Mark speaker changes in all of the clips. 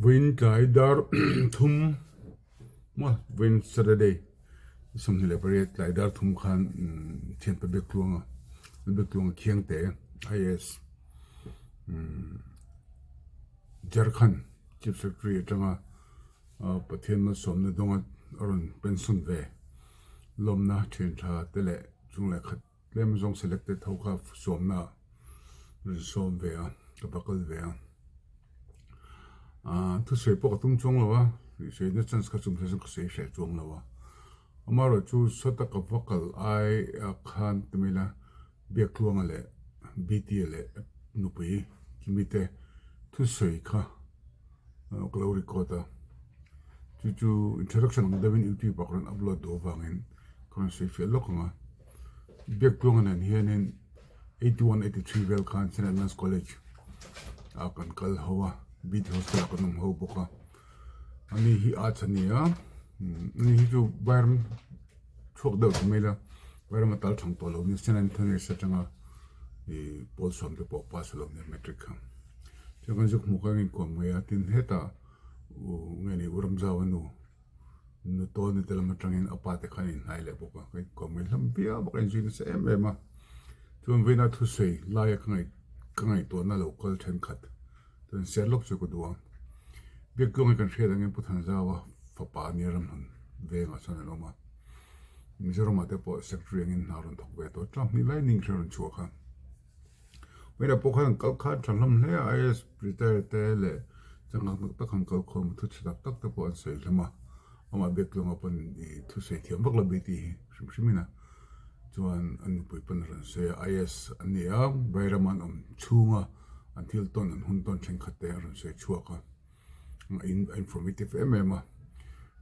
Speaker 1: Vawiin tlai dar thum maw vawiin Saturday 28 tlai dar thum khan thianpa Biaktluanga Biaktluanga Khiangte IAS Jharkhand Chief Secretary atanga Pathian malsawmna dawnga a rawn pension ve lawmna thian tha te leh chung leh khat Tlem zawng selected ho kha sawmna rawn sawm ve a, ka va kal ve a. Aaa thusawi pawh ka tum chuang lo a, sawi na chance kha chum se chuan ka sawi hreh chuang lo a. Amaherawhchu sawta ka va kal ai ah khan ti mai ila Biaktluanga leh Bta leh nupui Kimi te thusawi kha ka lo record a, chu chu introduction ang deuhin youtube ah ka rawn upload duh avangin ka rawn sawi fiah lawk ang a. Biaktluanga nen hianin 81 83 vel khan Saint Edmunds College ah kan kal ho a, BT Hostel ah kan awm ho bawk a. Ani hi arts a ni a, ani hi chu Byram chhuak deuh ta mai la, Byram a tal thang tawh lo nia Saint Anthony's atanga ih pawl sawm te pawh pass a lo nia matric kha. Chuan kan zuk hmuh kha an inkuah mai a, tin hetah nge ni U Ramzau a nu. Nu tawn te lam atangin a pa te khan a inhnai leh bawk a, ka inkawm mai hlawm viau bawk a, inzui nasa em em a. Chuan vawiina thusawi laia ka ngaih ka ngaihtuahna lo kal thenkhat chuan ser lawk chu ka duh a. Biaktluang hi kan hriat angin Pu Thanzaua fapa a nia ramhlun vengah chuan an awm a. Mizoramah te pawh secretary angin hna rawn thawk ve tawh a, tlak hnih lai ning hre rawn chhuak a. Vawiinah pawh khan an kal khan tha hlawm hle a, IAS retire te leh changkang tak tak han kal khawm a, thu chhe tak tak te pawh an sawi hlawm a, amah Biaktluanga pawn ih thu sawi thiam vak lo bik tih hi hrim hrim in a, chuan an nupui pawn a rawn sawi a, IAS an ni a, Vairama an awm chhung a, an thil tawn an hun tawn thenkhat te a rawn sawi chhuak a. a informative em em a,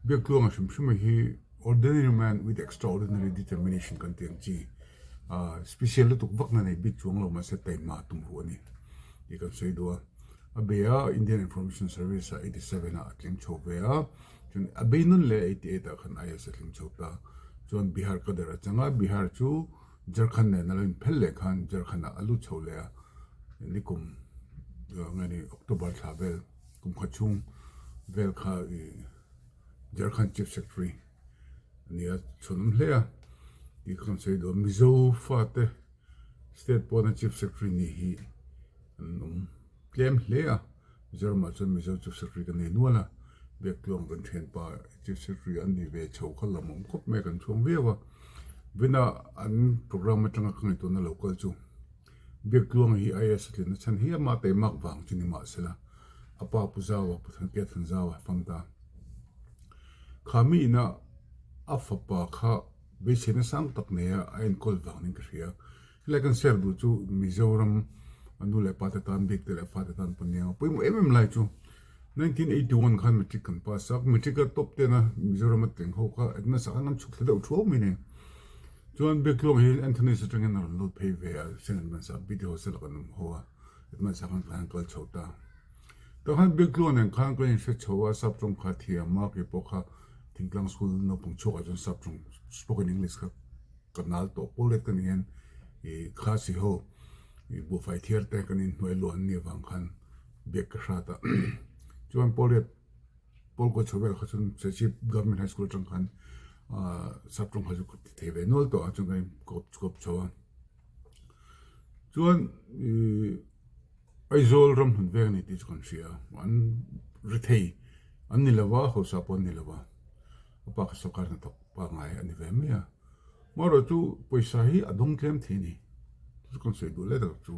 Speaker 1: Biaktluanga hrim hrim hi ordinary man with extraordinary determination kan tih ang chi ah special lutuk vak na nei bik chuang lo mahse taima tum ruh a ni tih kan sawi duh a, a bei a Indian Information Service ah 87 ah a tling chho ve a, chuan a bei nawn leh 88 ah khan IAS a tling chho ta, chuan Bihar cadre a chang a, Bihar chu Jharkhand nen a lo inphel leh khan Jharkhand ah a lut chho leh a, nikum nge ni October thla vel kum khat chhung vel kha ih Jharkhand Chief Secretary a ni a, chhuanawm hle a tih kha kan sawi duh a, Mizo fate state pawna Chief Secretary nih hi an awm. Tlem hle a, Mizoramah chuan Mizo Chief Secretary ka nei nual a, Biaktluang kan thianpa Chief Secretary an ni ve chho kha lam awm khawp mai a, kan chhuang viau a. Vina an programme atanga ka ngaihtuahna lo kal chu Biaktluanga hi IAS a tlinna chhan hi amah teimak vang chu ni mahsela a pa Pu Zaua, Pu Thankia Thanzaua fam ta. Kha mi ina a fapa kha beiseina sang tak neia a enkawl vang niin ka hria. Helai kan share duh chu Mizoram a nu leh pa te tan bik te leh fa te tan pawh nia pawimawh em em lai chu 1981 khan matric kan pass a, matric a top ten a Mizoram a tling ho kha admission ah khan an chhuk thla deuh thuau mai ni. Chuan Biaktluang hi Anthony's atangin a rawn lut phei ve a, Saint Edmunds ah BT Hostel ah kan awm ho a, Edmunds ah khan kan han kal chho ta. Tah khan Biaktluang nen khan kan inhre chho a, sap tawng kha thiam a, keipawh kha thingtlang school naupang chhuakah chuan sap tawng spoken English kha Ka nal tawh pawl let ka ni hian ih Khasi ho ih buhfai thiar te kan inhnuai luah an nih avang khan biak ka hrat a chuan Pawlriat Pawlkaw chho vel kha chuan Serchhip Government High School atang khan ah saptawng kha chu ka ti thei ve nual tawh a chuan kan in kawp kawp chho a chuan ih Aizawl ram hmun vek a ni tih chu kan hria an ri thei an ni lo va hausa pawh an ni lo va a pa kha sawrkar hnathawk pangngai a ni ve mai a. Amaherawh chu pawisa hi a dawng tlem thei a ni. Chu chu kan sawi duh leh tak chu.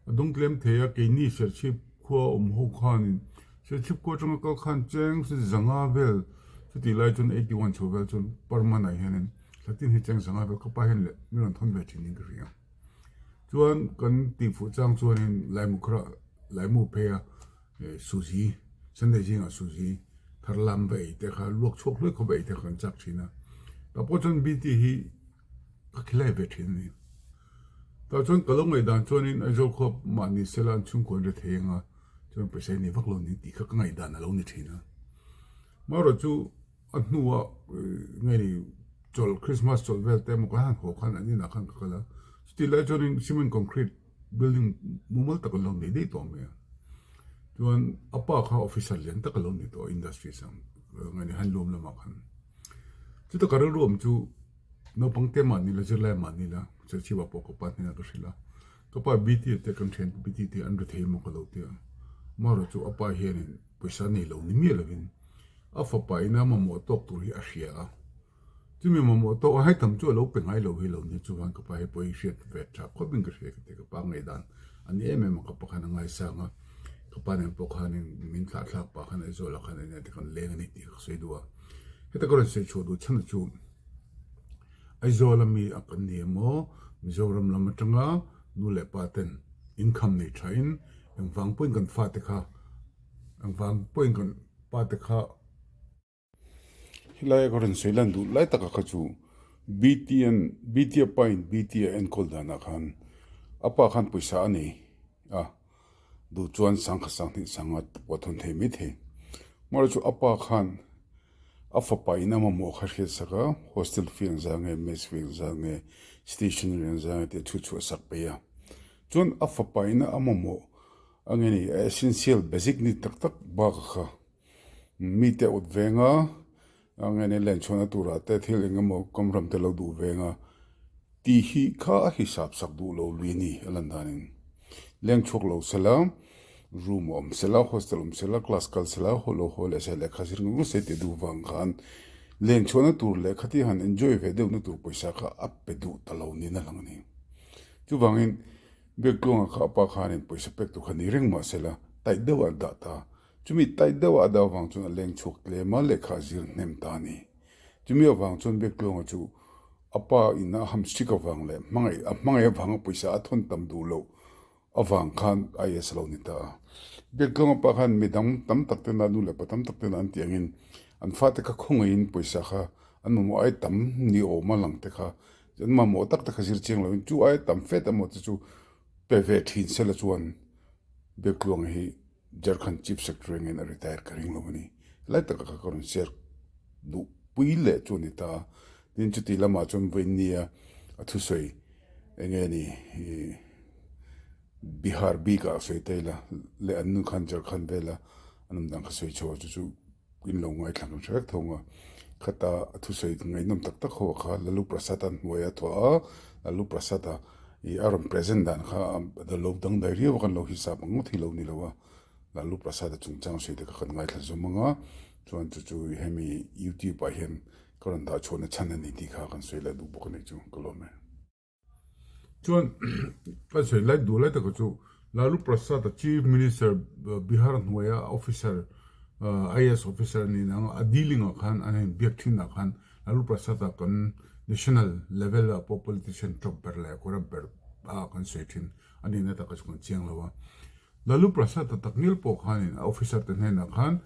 Speaker 1: A dawng tlem thei a, keini Serchhip khua awm ho khanin Serchhip khua atanga kal khan cheng zanga vel chutih lai chuan 81 chho vel chuan per month ah hianin thlatin hi cheng zanga vel ka pa hian leh min rawn thawn ve thin in ka hria. Chuan kan tihfuh chang chuanin Laimu khawrah Laimu phei a Suzi, Sunday zingah Suzi thar lam va ei te kha luak chhuak hluai khawp va ei te kha kan chak thin a. Tah pawh chuan BT hi ka khilai ve thin a ni. Tah chuan ka lo ngaihdan chuanin Aizawl khua mahni sela an chhungkaw an ri thei anga chuan pawisa hi nei vak lo ni tih kha ka ngaihdan a lo ni thin a. Marawh chu a hnuah nge ni chawlh Christmas chawlh vel te emaw ka han haw khan an inah khan ka kal a. Chutih lai chuanin cement concrete building mumal tak an lo nei daih tawh mai a. Chuan a pa kha officer lian tak a lo ni tawh industries ang nge ni handloom lamah khan. Chuta ka rilru awm chu naupang te mah ni la zirlai mah ni la Serchhip ah pawh ka pa hnenah ka hrilh a, ka pa BT te kan thian BT te an ri thei maw ka lo ti a, amaherawhchu chu a pa hianin pawisa nei lo ni miah lovin a fapa ina mamawh tawk tur hi a hria a. Chumi mamawh tawk a hei tam chu a lo pe ngai lo hi lo ni chuan ka pa hi pawh hi hriat ve tha khawp in ka hria ka ti ka pa ngaihdan a ni em em a ka pa khan a ngaisang a ka pa nen pawh khan in min thlah thlak pah khan Aizawl ah khan enge te kan leng a ni tih ka sawi duh a heta ka rawn sawi chhuah duh chhan chu Aizawl a mi a kan ni emaw Mizoram lam atanga nu leh pa ten income nei tha in engvang pawhin kan fate kha engvang pawhin kan pa te kha Helai ka rawn sawi lan duh lai taka kha chu BTN BT-a pain BT-a enkawl danah khan a pa khan pawisa a nei a, duh chuan sangkhat sanghnih sanga pawh a thawn thei maithei. Amaherawhchu chu a pa khan a fapa in a mamawh kha hriat sak a, hostel fee ang zah nge, mess fee ang zah nge, stationery ang zah nge tih a chhut chhuah sak peih a. Chuan a fapa in a mamawh a nge ni a essential basic need tak tak bakah kha Mite ut venga a ngene len chhuahna turah te thil eng emaw kawm ram te lo duh venga tih hi kha a hisap sak duh lo lui a ni a lan danin. Leng chhuak lo sela, room a awm sela, hostel awm sela, class kal sela, haw lo haw leh se lehkha zir ngawt ngawt se tih duh vang khan len chhuahna tur leh khati han enjoy ve deuhna tur pawisa kha a pe duh ta lo niin a lang a ni. Chuvangin Biaktluanga kha a pa khanin pawisa pek tur kha ni reng mah sela taih deuh a dah ta. Chumi taih deuh a dau vang chuan a leng chhuak tlem a, lehkha a zir hnem ta a ni. Chumi avang chuan Biaktluanga chu a pa in a hamstrik avang leh hmangaih a hmangaih avanga pawisa a thawn tam duh loh avang khan IAS a lo ni ta a. Biaktluanga pa khan mi dang tam tak tena nu leh pa tam tak tena an tih angin an fate kha khawngaihin pawisa kha an mamawh ai tam ni awm a lang te kha an mamawh tak te kha zir chiang loin chu ai tam fet emaw te chu pe ve thin sela chuan Biaktluanga hi Jharkhand Chief Secretary angin a retire ka ring lo a ni. Helai taka kha ka rawn share duh pui leh chu a ni ta a. Tin, chuti lamah chuan vawinia a thusawi eng nge ni ih Bihar bikah a sawi ta ila leh an nu khan Jharkhand vela an awm dan kha sawi chho a chu chu in lo ngaithla kan hre vek tho ang a. Khata a thusawi ngaihnawm tak tak ho kha Lalu Prasad a hnuai a thawh a, Lalu Prasad a Ih a rawn present dan kha a lo dangdai riau a kan lo hisap ang ngawt hi lo ni lo a, Lalu Prasad a chungchang sawi te kha kan ngaithla zawm ang a, chuan chu chu hemi youtube ah hian ka rawn dah chhuahna chhan a ni tih kha kan sawi leh duh bawk a ni chu ka lawm e. Chuan kan sawi lai duh lai taka chu Lalu Prasad a Chief Minister Bihar hnuaia officer IAS officer a nih ang a dealing ah khan an inbiak thin ah khan Lalu Prasad a kan national level ah pawh politician top ber leh corrupt ber ah kan sawi thin a nihna taka chu kan chiang lo a. Lalu Prasad a takngial pawh khanin a officer te hnenah khan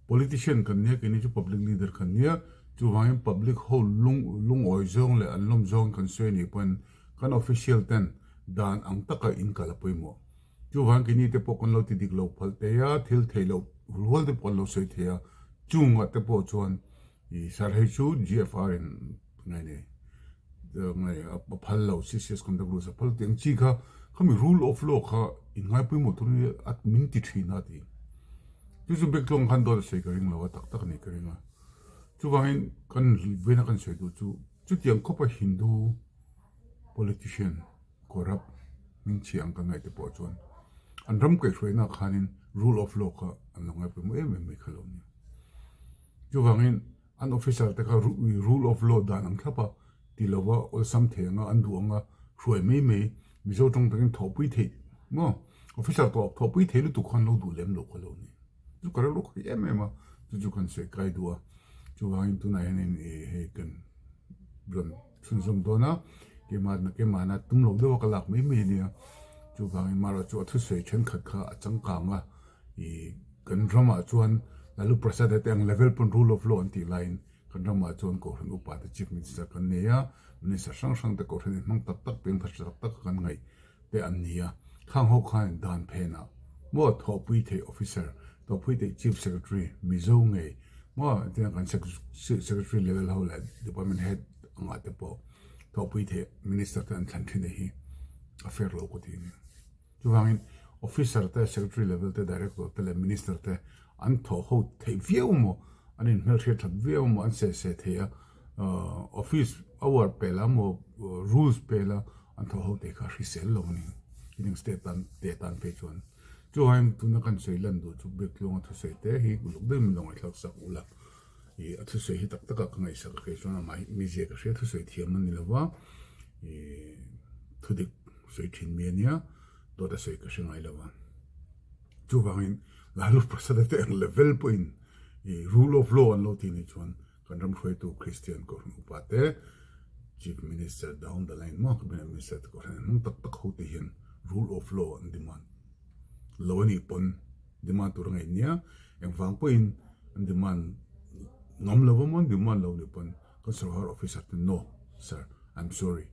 Speaker 1: politician kan nia keini chu public leader kan nia chuvangin public ho lung lungawi zawng leh an lawm zawng kan sawi anih pawhin kan official ten dan ang taka in kal a pawimawh. Chuvang keini te pawh kan lo ti dik lo phalh thei a, thil theih loh hulhual te pawh kan lo sawi thei a, chungah te pawh chuan I sir hei chu GFR in ngai nei ngai a phal lo CCS conduct rules a phal tih ang chi kha khami rule of law kha in ngai pawimawh tur hi a min ti thin a ti. Chu chu bek tlawng khan dawt a sawi ka ring lo a tak tak a nih ka ring a. Chuvangin kan vawiina kan sawi duh chu chutiang khawpa Hindu politician corrupt hmingchhia ang kan ngaih te pawh chuan an ram kaihhruaina khanin rule of law kha an lo ngai pawimawh em em mai kha lo nia. Chuvangin an officer te kha rule of law dan ang thlap a ti lova awlsam thei anga an duh anga hruai mai mai Mizo tawng takin thawhpui theih maw officer tawh thawhpui thei lutuk khan lo duh lem lo kha lo ni. Chu ka rilru khawi em em a chu chu kan sawi kai duh a chuvangin tunah hianin ih hei kan rawn chhunzawm dawn a keimah keimahna tum lo deuh a ka lak mai mai a nia chuvangin marawh chu a thusawi thenkhat kha a changkang a. I kan ramah chuan Lalu Prasad te ang level pawn rule of law an tih laiin kan ramah chuan Kohhran upa te Chief Minister kan nei a, Minister hrang hrang te Kohhran in hmang tak tak piang tha tak tak kan ngaih te an ni a. Khang ho khan dan phenah maw thawhpui theih officer, thawhpui theih Chief Secretary Mizo ngei maw engtin kan Secretary level ho leh Department Head angah te pawh thawhpui theih Minister te an thlan thin a hi a fair lo ka ti a ni. Chuvangin. Officer te, Secretary level te, Director te leh Minister te an thawh ho theih viau maw, an inhmelhriat that viau maw, an seh seh thei a, office hour pe la maw, rules pe la an thawh ho teh kha hrisel lo a ni. Kening state tan te tan phei chuan. Chuvangin tuna kan sawi lan duh chu Biaktluanga thusawi te hi uluk deuhin min lo ngaihthlak sak ula. Ih a thusawi hi tak takah ka ngaihsak a kei chuan amah hi mizia ka hria thusawi thiam a ni lo va, ih thudik sawi thin mi a nia, dawt a sawi ka hre ngai lo va. Chuvangin Lalu Prasad te ang level pawhin ih rule of law an lo tih nih chuan kan ram hruaitu Christian Kohhran upa te, Chief Minister down the line maw Cabinet Minister te Kohhran an hmang tak tak ho te hian rule of law an demand lo a nih pawn demand tur a ngaih nia, engvang pawhin an demand ngam lo va maw an demand lo nih pawn kan sorkar officer te no sir I'm sorry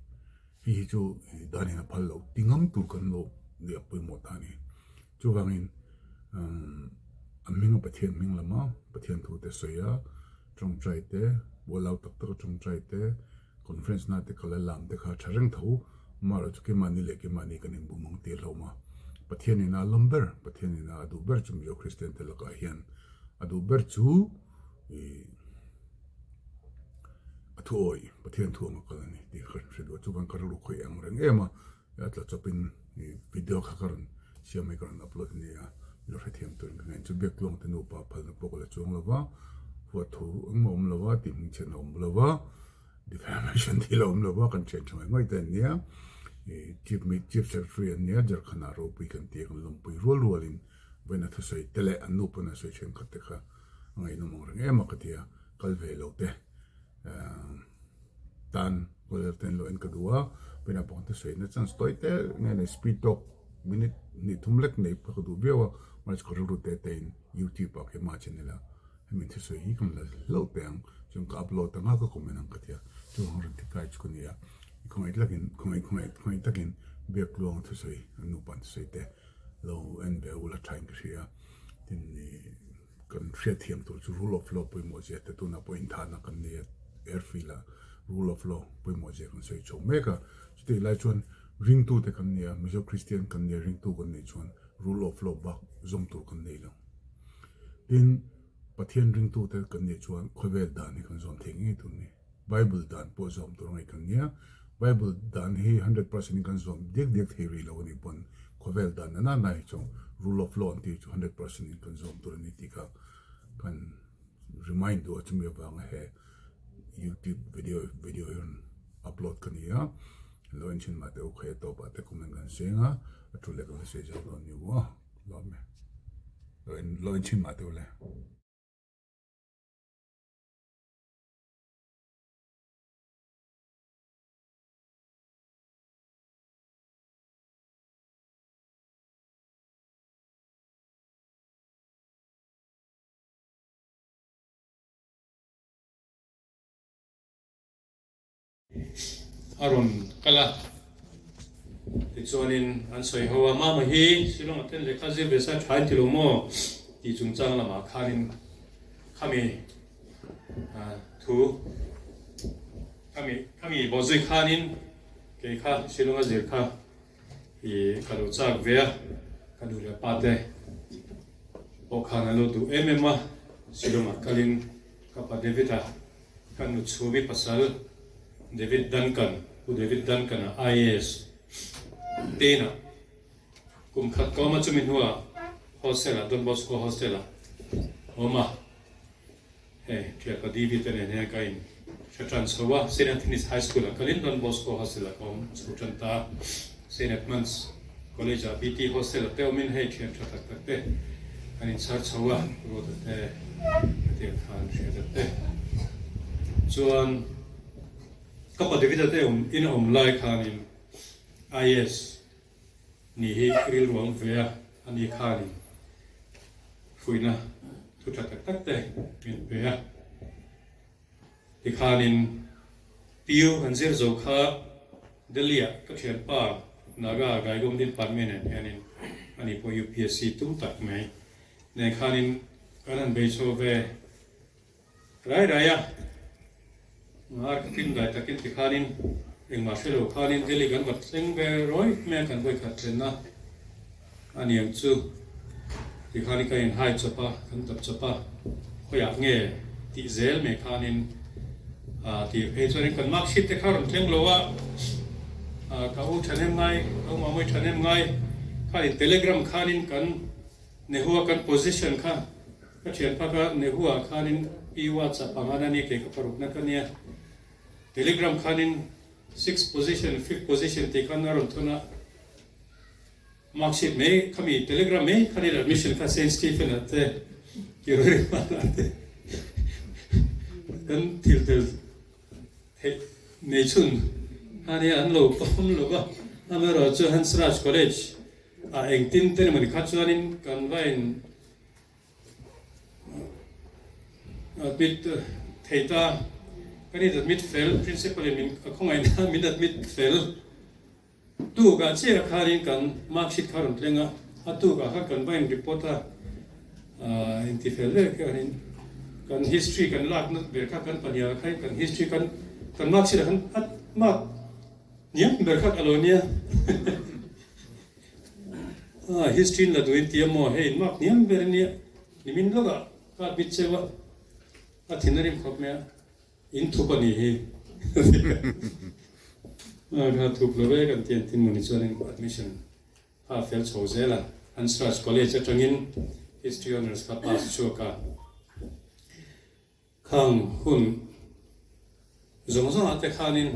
Speaker 1: hei hi chu dan in a phal lo ti ngam tur kan lo nih a pawimawh ta a ni. Chuvangin a hming a Pathian hming lama Pathian thu te sawi a tawngtai te ualau tak tak a tawngtai te Conference na te kal a lam te kha tha reng tho, amaherawh chu keimahni leh keimahni kan inbum ang tih hlauh ma. Pathian ina a lawm ber, Pathian ina a duh ber chu Mizo Kristian te lakah hian a duh ber chu ih a thu awih, Pathian thu anga kal a ni tih ka hre duh a, chuvang ka rilru khawih ang reng em a, a tla chawpin ih video kha ka rawn siam mai ka rawn upload a ni a, milo hrethiam turin ka ngaih chu Biaktluang te nupa phalna pawh ka la chuang lo va, huatthu engmah awm lo va, tih hmingchhiatna awm lo va. Defamation thil a awm lo va, kan thian tha ngaih ngaih te an nia. Ih Chief mi Chief Secretary an nia, Jharkhand-ah ropui kan ti a, kan lawmpui rual rualin vawiin a thusawi te leh an nu pawn an sawi thenkhat te kha a ngaihnawm ang reng em a ka ti a, kal ve lo te tan kawlel te an lo en ka duh a, vawiin a bang thusawi na chance tawi te nge nei speed talk minute hnih thum lek nei ka duh viau a, mahse ka rilru te te in YouTube ah keimah channel ah Hemi thusawi hi ka la hlauh teh ang, chuan ka upload anga ka comment ang ka ti a, chuvang rawn ti kai chu ka ni a, i khawngaih takin khawngaih khawngaih khawngaih takin Biaktluang thusawi an nupa an thusawi te lo en ve ula thain ka hria, tin i kan hriatthiam tur chu rule of law pawimawh zia te tunah pawh inthahna kan nei a airfield ah rule of law pawimawh zia kan sawi chho mek a, chutih lai chuan ringtute kan ni a, Mizo Kristian kan ni a ringtu kan nih chuan rule of law bak zawm tur kan nei lo. Tin, Pathian ringtute kan nih chuan khawvel dan hi kan zawm thei ngei tur a ni. Bible dan pawh zawm tur angai kan nia. Bible dan hi 100% in kan zawm diak diak thei rih lo a nih pawn khawvel dan nana na hi chu rule of law an tih chu 100% in kan zawm tur a ni tih kha kan remind duh a chumi avanga he YouTube video video hi rawn upload ka ni a. Lo en thin mah teh u khaih a tawpah te comment kan seng a, a thu leh kan la sawi zau dawn ni u a. Lawm e. Lo en lo en thin mah teh ule.
Speaker 2: A rawn kal a, tichuanin an sawi ho a, Mama hi Shillong ah ten lehkha zir ve sa tha in ti lo maw? tih chungchang lamah khanin khami thu khami khami bawhzui khanin kei kha Shillong a zir kha i ka lo chak ve a, ka nu leh pa te pawh khan an lo duh em em a, Shillong ah kalin ka pa David a Ka nu chhumi pasal David Duncan, Pu David Duncan-a IAS Tena kum khat ka awm a, chumi hnuah hostel-ah, Don Bosco hostel-ah ka awm a. Hei Thialpa DV te nen hian ka in hre tan chho a, Saint Anthony's High School-ah kalin Don Bosco hostel-ah ka awm chho tan ta a. Saint Edmund's College-ah BT hostel-ah te awmin hei thian tha tak tak te an inchhar chho a, Ruata te hetiang khan Hriata te chuan ka pa David-a te awm in a awm lai khanin IAS ni hi rilru a awm ve a, ani khanin hruina thu tha tak tak te min pe a. Tikhanin Piu han zir zo kha Delhi-ah ka thianpa Naga Gaigawm Department nen hianin ani pawh UPSC tum tak mai nen khanin kan han bei chho ve rai rai a. Ngar ka kim dai takin tikhanin engmah hre lo khanin Delhi kan va thleng ve rawih mai a kan vawikhat thlenna. A niang chu tikhanin kan inhai chawp a, kan dap chawp a, khawiah nge tih zel mai khanin tih phei chuanin kan mark sheet te kha rawn thleng lo a, ka u thahnem ngai, ka u Mamawii thahnem ngai khanin telegram khanin kan Nehua kan position kha ka thianpa ka Nehua khanin pi WhatsApp ang a ni kei ka parukna ka nia telegram khanin sixth position, fifth position tih khan a rawn thawn a. Marksheet mai khami telegram mai khanin admission kha Saint Stephen ah te Kirorimal ah te kan thil tel theih nei chhun ania an lo pawm lo va, amaherawh chu Hansraj College ah engtin te emaw ni kha chuanin kan va in Admit thei ta. Kan in admit fel, principal in min a khawngaih na min admit fel. Tukah chiah khanin kan mark sheet kha rawn tleng a, a tukah khan kan va in report a, inti fel vel khianin kan history kan lakna ber kha kan pahniha khain kan history kan kan mark sheet ah khan a mark hniam ber kha ka lo nia history in la duh in ti a maw hei in mark hniam ber ania nimin lawkah ka admit cheu a, a thin a rim khawp mai a. In thup a nih hi. Kha thup lo ve kan ti an tin mawni chuanin admission kha a fel chho zel a. Hansraj College atangin History Honours kha pass chhuak a. Khang hun zawng zawngah te khanin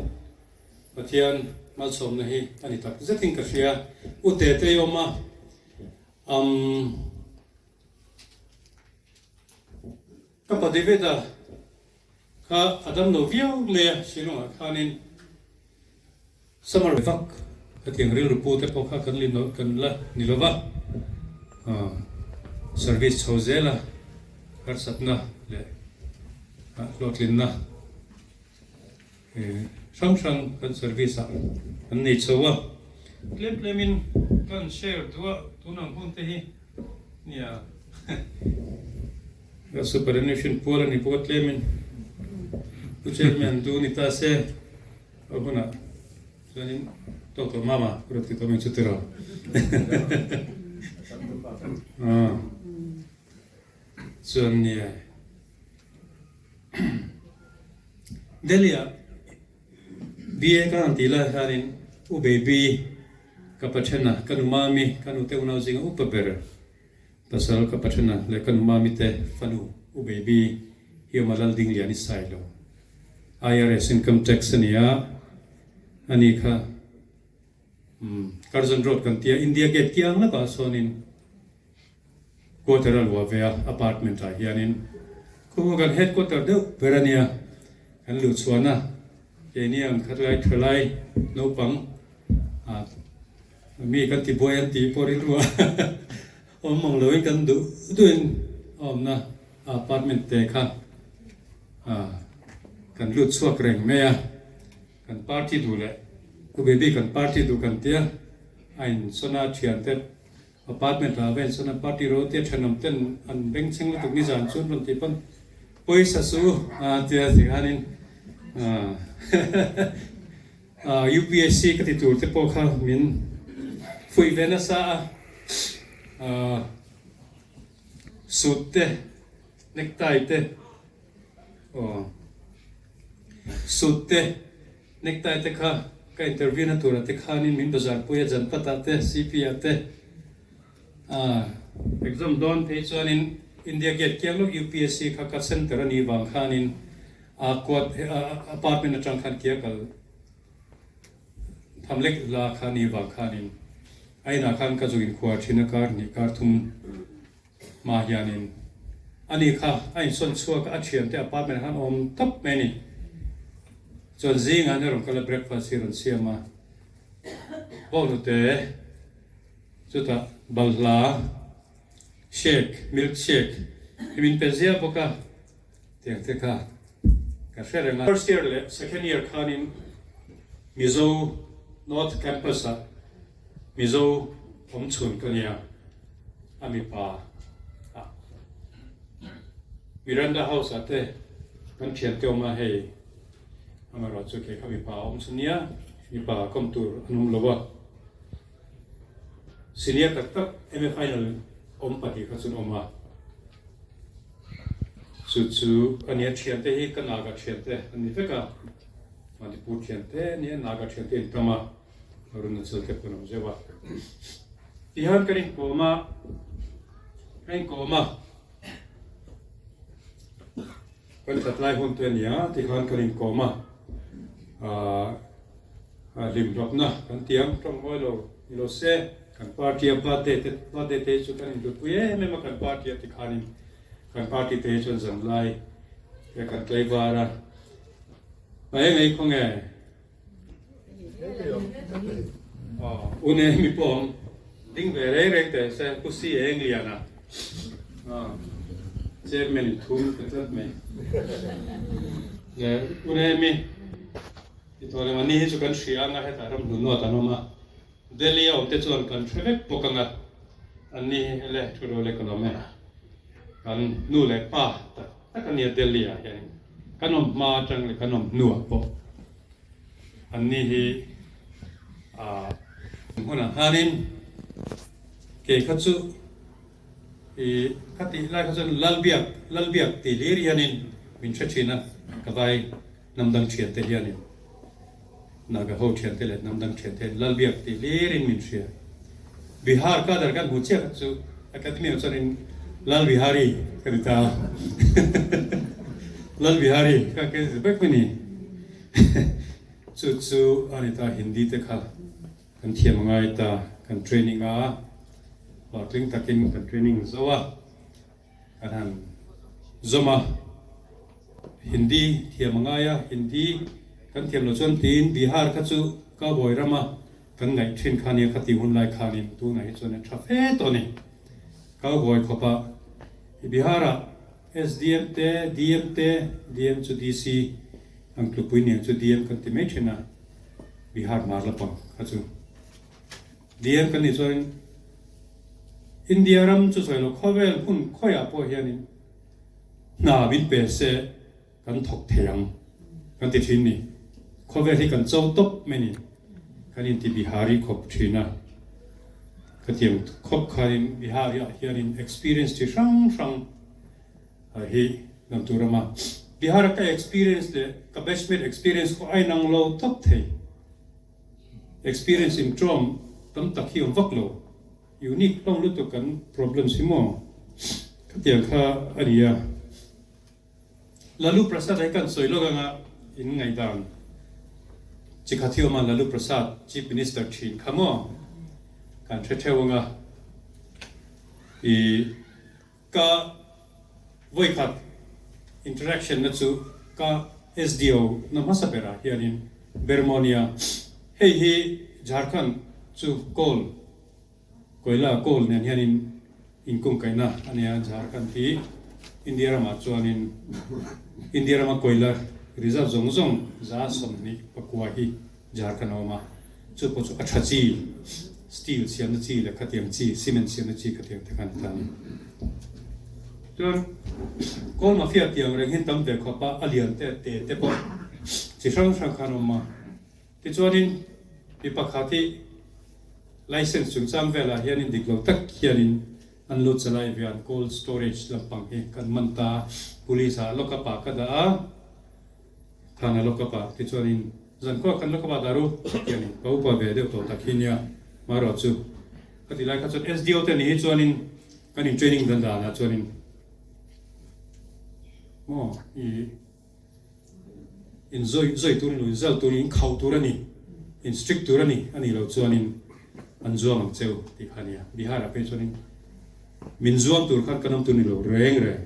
Speaker 2: Pathian malsawmna hi a ni tak zetin ka hria. U Tetei awm a, umm. Ka pa David-a kha a dam lo viau mai a, Shillong-ah khanin summer vak khatiang rilru pu te pawh kha kan li kan la ni lo va, service chho zela harsatna leh hlawhtlinna hrang hrang kan service ah kan nei chho a. Tlem tlemin kan share duh a, tun ang hun te hi nia ka superannuation pual a ni bawk a tlemin Pu Chairman du ni ta se a hunah chuanin tawk tawh mama ka rawn ti tawh mai chu tiraw. Chuan nia. Delhi-ah BA ka han tih lai hianin U Baby ka pathena ka nu Mami, ka nute unau zinga upa ber pasal ka pathena leh ka nu Mami te fanu U Baby hi awm a Laldinglian i sai lo. IRS income tax a ni a, ani kha Curzon Road kan tia India Gate kiang lakah sawn-in Quarter a luah ve a, apartment ah hianin khawhmuh kan headquarter deuh ber a nia, kan luh chhuahna keini ang khatlai thalai naupang ah mi kan ti buai an tih pawh rilru ah awm mang loin kan duh duhin a awmna apartment te kha ah kan lut chhuak reng mai a, kan party duh leh Pu Baby kan party duh kan tia a insawn a thiante Apartment ah ven chuan a party ro te thenawm ten an bengchheng lutuk nizan chuan rawn tih pawn pawisa su a tia ti khanin ah UPSC ka ti tur te pawh kha min fuih ve nasa a ah suit te necktie te aw suit te Necktie te kha ka interview na turah te khanin min bazar pui a Janpat ah te CP ah te ah exam dawn phei chuanin India Gate kiang lawk UPSC kha ka center a nih vang khanin a quad apartment atang khan kia kal tham lek la kha nih vang khanin a inah khan ka zuk inkhuar thin a kar hnih kar thum Hma hianin ani kha a insawn chhuak a, a thiante apartment ah khan awm tawp mai a ni. Chuan zingah hian a rawn kal a, breakfast hi a rawn siam a, bawnghnute chutah balhla shake, milk shake hi min pe ziah bawk a, tiang te kha ka hre reng a. First year leh second year khanin Mizo North Campus ah Mizo awm chhun ka nia. A mipa ah Miranda House ah te kan thian te awm a hei amaherawh chu kei kha mipa a awm chu nia mipa kawm tur an awm lo a. Senior tak tak MA final awm pahnih kha chuan awm a. Chu chu a nia thiante hi ka Naga thiante an ni vek a. Manipur thiante a nia Naga thiante in tam a. Arunachal te pawh an awm zeuh a. Tihian kan inkawm a, kan inkawm a. Kan that lai hun te a nia tikhan kan inkawm a, aah hlimhlawpna kan ti ang tawng mawi lo ni lo se kan party a birthday te birthday te hi chu kan inhlutpui em em a kan party a tikhanin kan party te hi chuan zanlai te kan tlaivar a, hmai ngei khawnge. Une mi pawh awm ding ve reng reng teh se Pu Si Eng Liana Chairman in thum ta tlat mai. Une mi ti tawh lem ani hi chu kan hria anga hetah ram hnun nuat an awm a Delhi a awm te chuan kan hre vek bawk anga anni hi hele thu ro lek an awm e kan nu leh pa tak tak ania Delhi ah hianin kan awm hma atang leh kan awm hnuah pawh Anni hi a hmunah khanin kei kha chu i kha tih lai kha chuan Lalbiak Lalbiak tih hlir hianin min hre thin a, ka vai hnam dang thiante hianin Naga ho thiante leh hnam dang thiante hian Lalbiak tih hlirin min hria. Bihar cadre kan hmu chiah kha chu Academy ah chuanin Lalbihari ka ti ta a, Lalbihari kha ka ti vek mai ni. Chu chu a ni ta Hindi te kha kan thiam a ngai ta, kan training a, hlawhtling takin kan training zo a, kan han zawm a, Hindi thiam a ngai a, Hindi kan thiam loh chuan tiin Bihar kha chu cowboy rama kan ngaih thin kha nia khati hun lai khanin tunah hi chuan a tha fe tawh a ni. Cowboy khawpa Bihar ah SDM te, DM te, DM chu DC ang tlupui niang chu DM kan ti mai thin a, Bihar hmar lampang kha chu DM kan nih chuanin India ram chu sawi lo khawvel hmun khawiah pawh hianin hna min pe se kan thawk thei ang kan ti thin ni. Khawvel hi kan cho tawp mai ni. Kan inti Bihari khawp thin a. Khatiang khawp khanin Bihari ah hianin experience chi hrang hrang hi lang tur awm a. Bihar a ka experience leh ka batchmate experience pawh a inang lo tawp thei. Experience in ṭawm tam tak hi awm vak lo. Unique hlawm lutuk kan problems hi maw? Khatiang kha a ni a. Lalu Prasad hi kan sawi lawk anga in ngaihdan chi kha thiawm a Lalu Prasad Chief Minister thin kha maw kan hre theuh anga i ka vawikhat interaction na chu ka SDO na hmasa berah hianin Bermonia hei hi Jharkhand chu coal Koila coal nen hianin inkungkaihna a nia, Jharkhand hi India ramah chuanin India rama koila reserve zawng zawng 28 hi Jharkhand a awm a, chu pawh chu a tha chi, steel siamna chi leh khatiang chi, cement siamna chi khatiang te khan a ni. Chuan coal mafia tiang reng hi tam ve khawp a, a lian te te te pawh chi hrang hrang khan a awm a. Tichuanin mi pakhat hi License chungchang velah hianin dik lo tak hianin an lo chalai ve an cold storage lampang hi kan man ta a, police ah lock up ah ka dah a, thana lock up ah tichuanin zankhua kan lock up ah dah ru tianin ka upa ve deuh tawh tak hi nia marawh chu ka ti lai kha chuan SDO te ni hi chuanin kan in training dan danah chuanin maw i In zawi zawi tur a ni lo, in zal tur a ni, in khauh tur a ni, in strict tur a ni a nih loh chuanin an zuam ang cheu tih kha a nia. Bihar-ah phei chuanin min zuam tur khan kan awm tur ni lo reng reng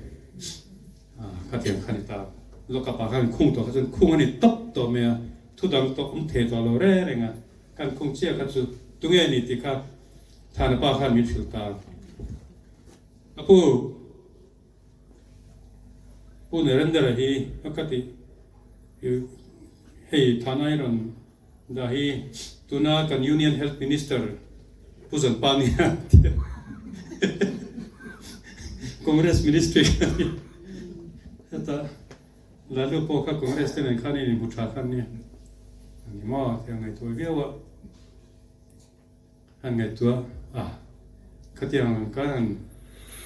Speaker 2: khatiang kha a ni ta. Lockup-ah khan khung tawh kha chuan khung a ni tawp tawh mai a, thu dang tawh awm thei tawh lo reng reng a, kan khung chiah kha chu tunge a ni tih kha Thana pa khan min hrilh ta. Ka pu. Pu Narendra hi a ka tih hei Thana i rawn dah hi tuna kan Union Health Minister Pu Zanpa nia tia Congress Ministry kha ni heta Lalu pawh kha Congress te nen khan in inhmu tha khan nia ani maw tia ngaihtuah viau a han ngaihtuah a. Khatiang ang khan han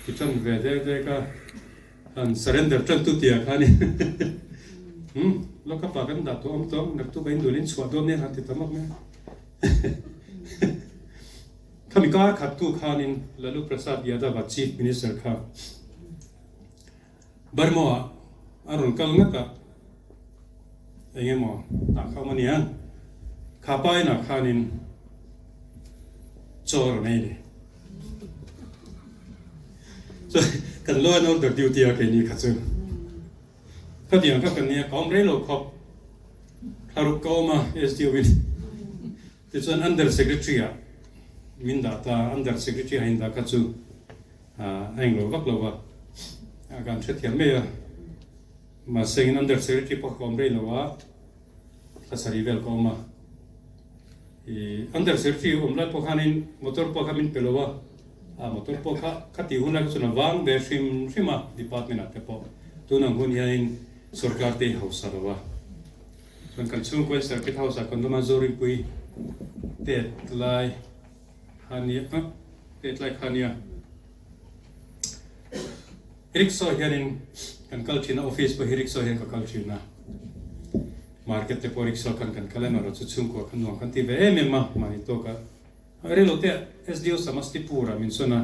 Speaker 2: ti tan ve dek dek a, han surrender tan tu tih ah khanin umm lockup ah kan dah tawh awm tawh ang, naktuk a indun in chhuah dawn nia han ti ta mak mai a. Khami kar khat tu khanin Lalu Prasad Yadav a Chief Minister kha Burma ah a rawn kal ngat a, eng emaw tah kha awm a nia, kha pa inah khanin chaw a rawn ei ni. Chuan kan law and order duty a keini kha chu khatiang kha kan nia, ka awm rei lo khawp, thlaruk ka awm a SDO in tichuan under secretary ah min dah ta, under secretary a indah kha chu A englo vak lo va, a kan hrethiam mai a. Mahse in Under Secretary pawh ka awm rei lo a, thla sarih vel ka awm a. I Under Secretary awm lai pawh khanin motor pawh kha min pe lo a, a motor pawh kha kha tih hun lai kha chuan a vang ve hrim hrim a department ah te pawh. Tun ang hun hianin sorkar te hi hausa lo a. Chuan kan chhungkaw Circuit House ah kan awm a, Zorinpui tet lai. Kha nia a hetlai kha nia rickshaw hianin kan kal thin a office pawh hi rickshaw hian ka kal thin a market te pawh rickshaw khan kan kal a erawh chu chhungkua khan nuam kan ti ve em em a mahni tawk a reilo te SDO Samastipur ah min sawn a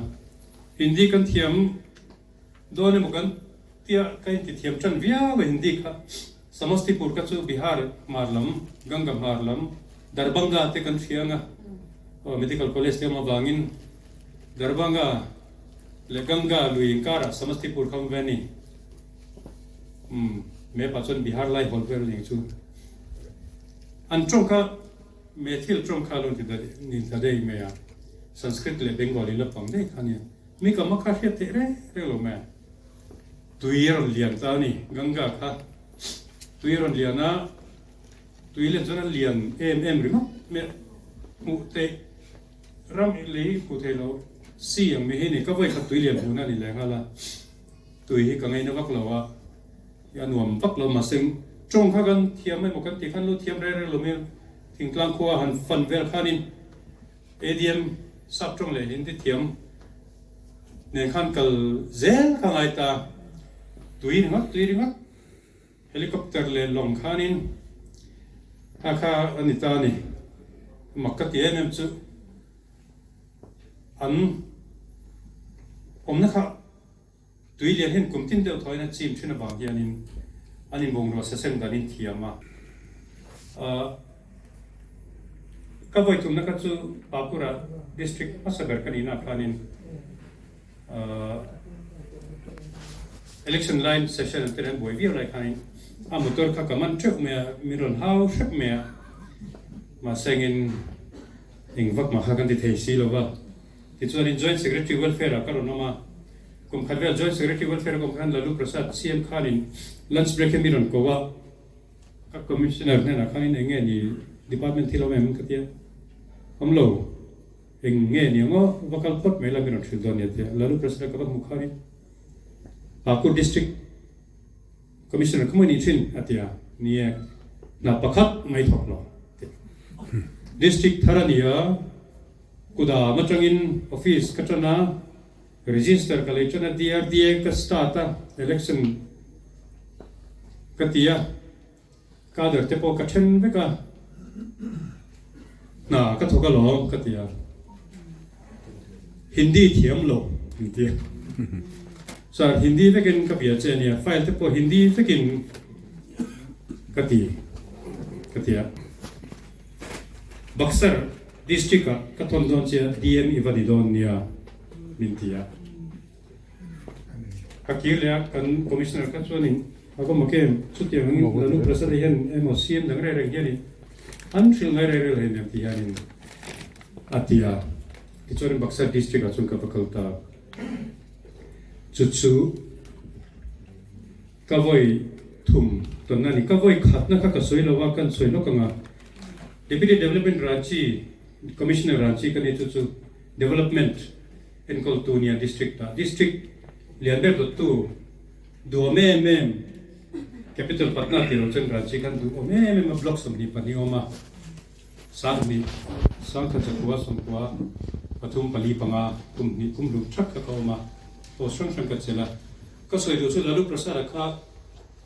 Speaker 2: Hindi kan thiam dawn emaw kan tia ka inti thiam tan viau a Hindi kha Samastipur kha chu Bihar hmar lam, Ganga hmar lam, Darbhanga te kan hria anga aw Medical College te awm avangin Darbhanga leh Ganga lui inkarah Samastipur kha awm ve a ni. Umm map ah chuan Bihar lai hawl vel ning chu an tawng kha Methil tawng kha lo ni ta daih mai a, Sanskrit leh Bengali la pang daih kha nia. Mi ka makha hriat theih reng reng lo mai a. Tui a rawn lian ta a ni, Ganga kha tui a rawn lian a, tui len chuan a lian em em ringawt mai a, hmuh theih ram lei hmuh theih loh si ang mai hi ni, ka vawi khat tui lian hmuhna a ni leh nghal a, tui hi ka ngaina vak lo a, a nuam vak lo mahse tawng kha kan thiam emaw kan tih khan lo thiam reng reng lo mai a, thingtlang khua han fan vel khanin ADM sap tawng leh Hindi thiam nen khan kal zel ka ngai ta. Tui ringawt tui ringawt helicopter leh lawng khanin kha kha a ni ta a ni. Mak ka ti em em chu an awmna kha tui lian hian kum tin deuh thawiin a chim thin avang hianin an inbungrua saseng danin thiam a. Ka vawi tumna kha chu Papura district hmasa ber ka nihna khanin election line session an tirh an buai viau lai khanin a motor kha ka man teuh mai a, min rawn hau hrep mai a, mahse engin eng vak mah kha kan ti thei si lo va. Tichuanin Joint Secretary Welfare ah ka rawn awm a, kum khat vel Joint Secretary Welfare a kawm khan Lalu Prasad CM khanin lunch break hi mi rawn ko a, Ka Commissioner hnenah khanin eng nge ni department thil awm em ka tia, awm lo, eng nge ni ang aw, va kal phawt mai la mi rawn hrilh dawn nia tia Lalu Prasad-a ka va hmuh khanin Pakur District Commissioner kha mawi ni thin a tia, ni e, hna pakhat mai thawk lo tia. District thar a ni a, kudam atangin office ka tan a, Register ka lei ṭan a, DRDA ka start a, election ka ti a, cadre te pawh ka ṭhen vek a, hna ka thawk alawm ka ti a, Hindi thiam lo min ti a, Sir Hindi vekin ka bia che ania, file te pawh Hindi vekin ka ti ka ti a, Buxar District ah ka thawn dawn che a, DM i va ni dawn nia min ti a. Ka kir leh a, kan Commissioner kha chuanin a va mak em, chutiang angin Lalu Prasad hian emaw CM dang reng reng hianin an hrilh ngai reng reng lo hei ti hianin a ti a. Tichuanin Buxar District ah chuan ka va kal ta. Chu chu ka vawi thum tawnna a ni. Ka vawi khatna kha ka sawi lo a, kan sawi lawk ang a. Deputy Development Ranchi Commissioner Ranchi ka ni chu chu Development enkawltu nia District ah District lian ber dawttu duhawm em em Capital Patna tih loh chuan Ranchi khan duhawm em em a Block 22 awm a 2000 sangkhat zakua sawmkua. Pathum pali panga kum hnih kum hlum thak kha ka awm a, post hrang hrang ka chelh a. Ka sawi duh chu Lalu Prasad-a kha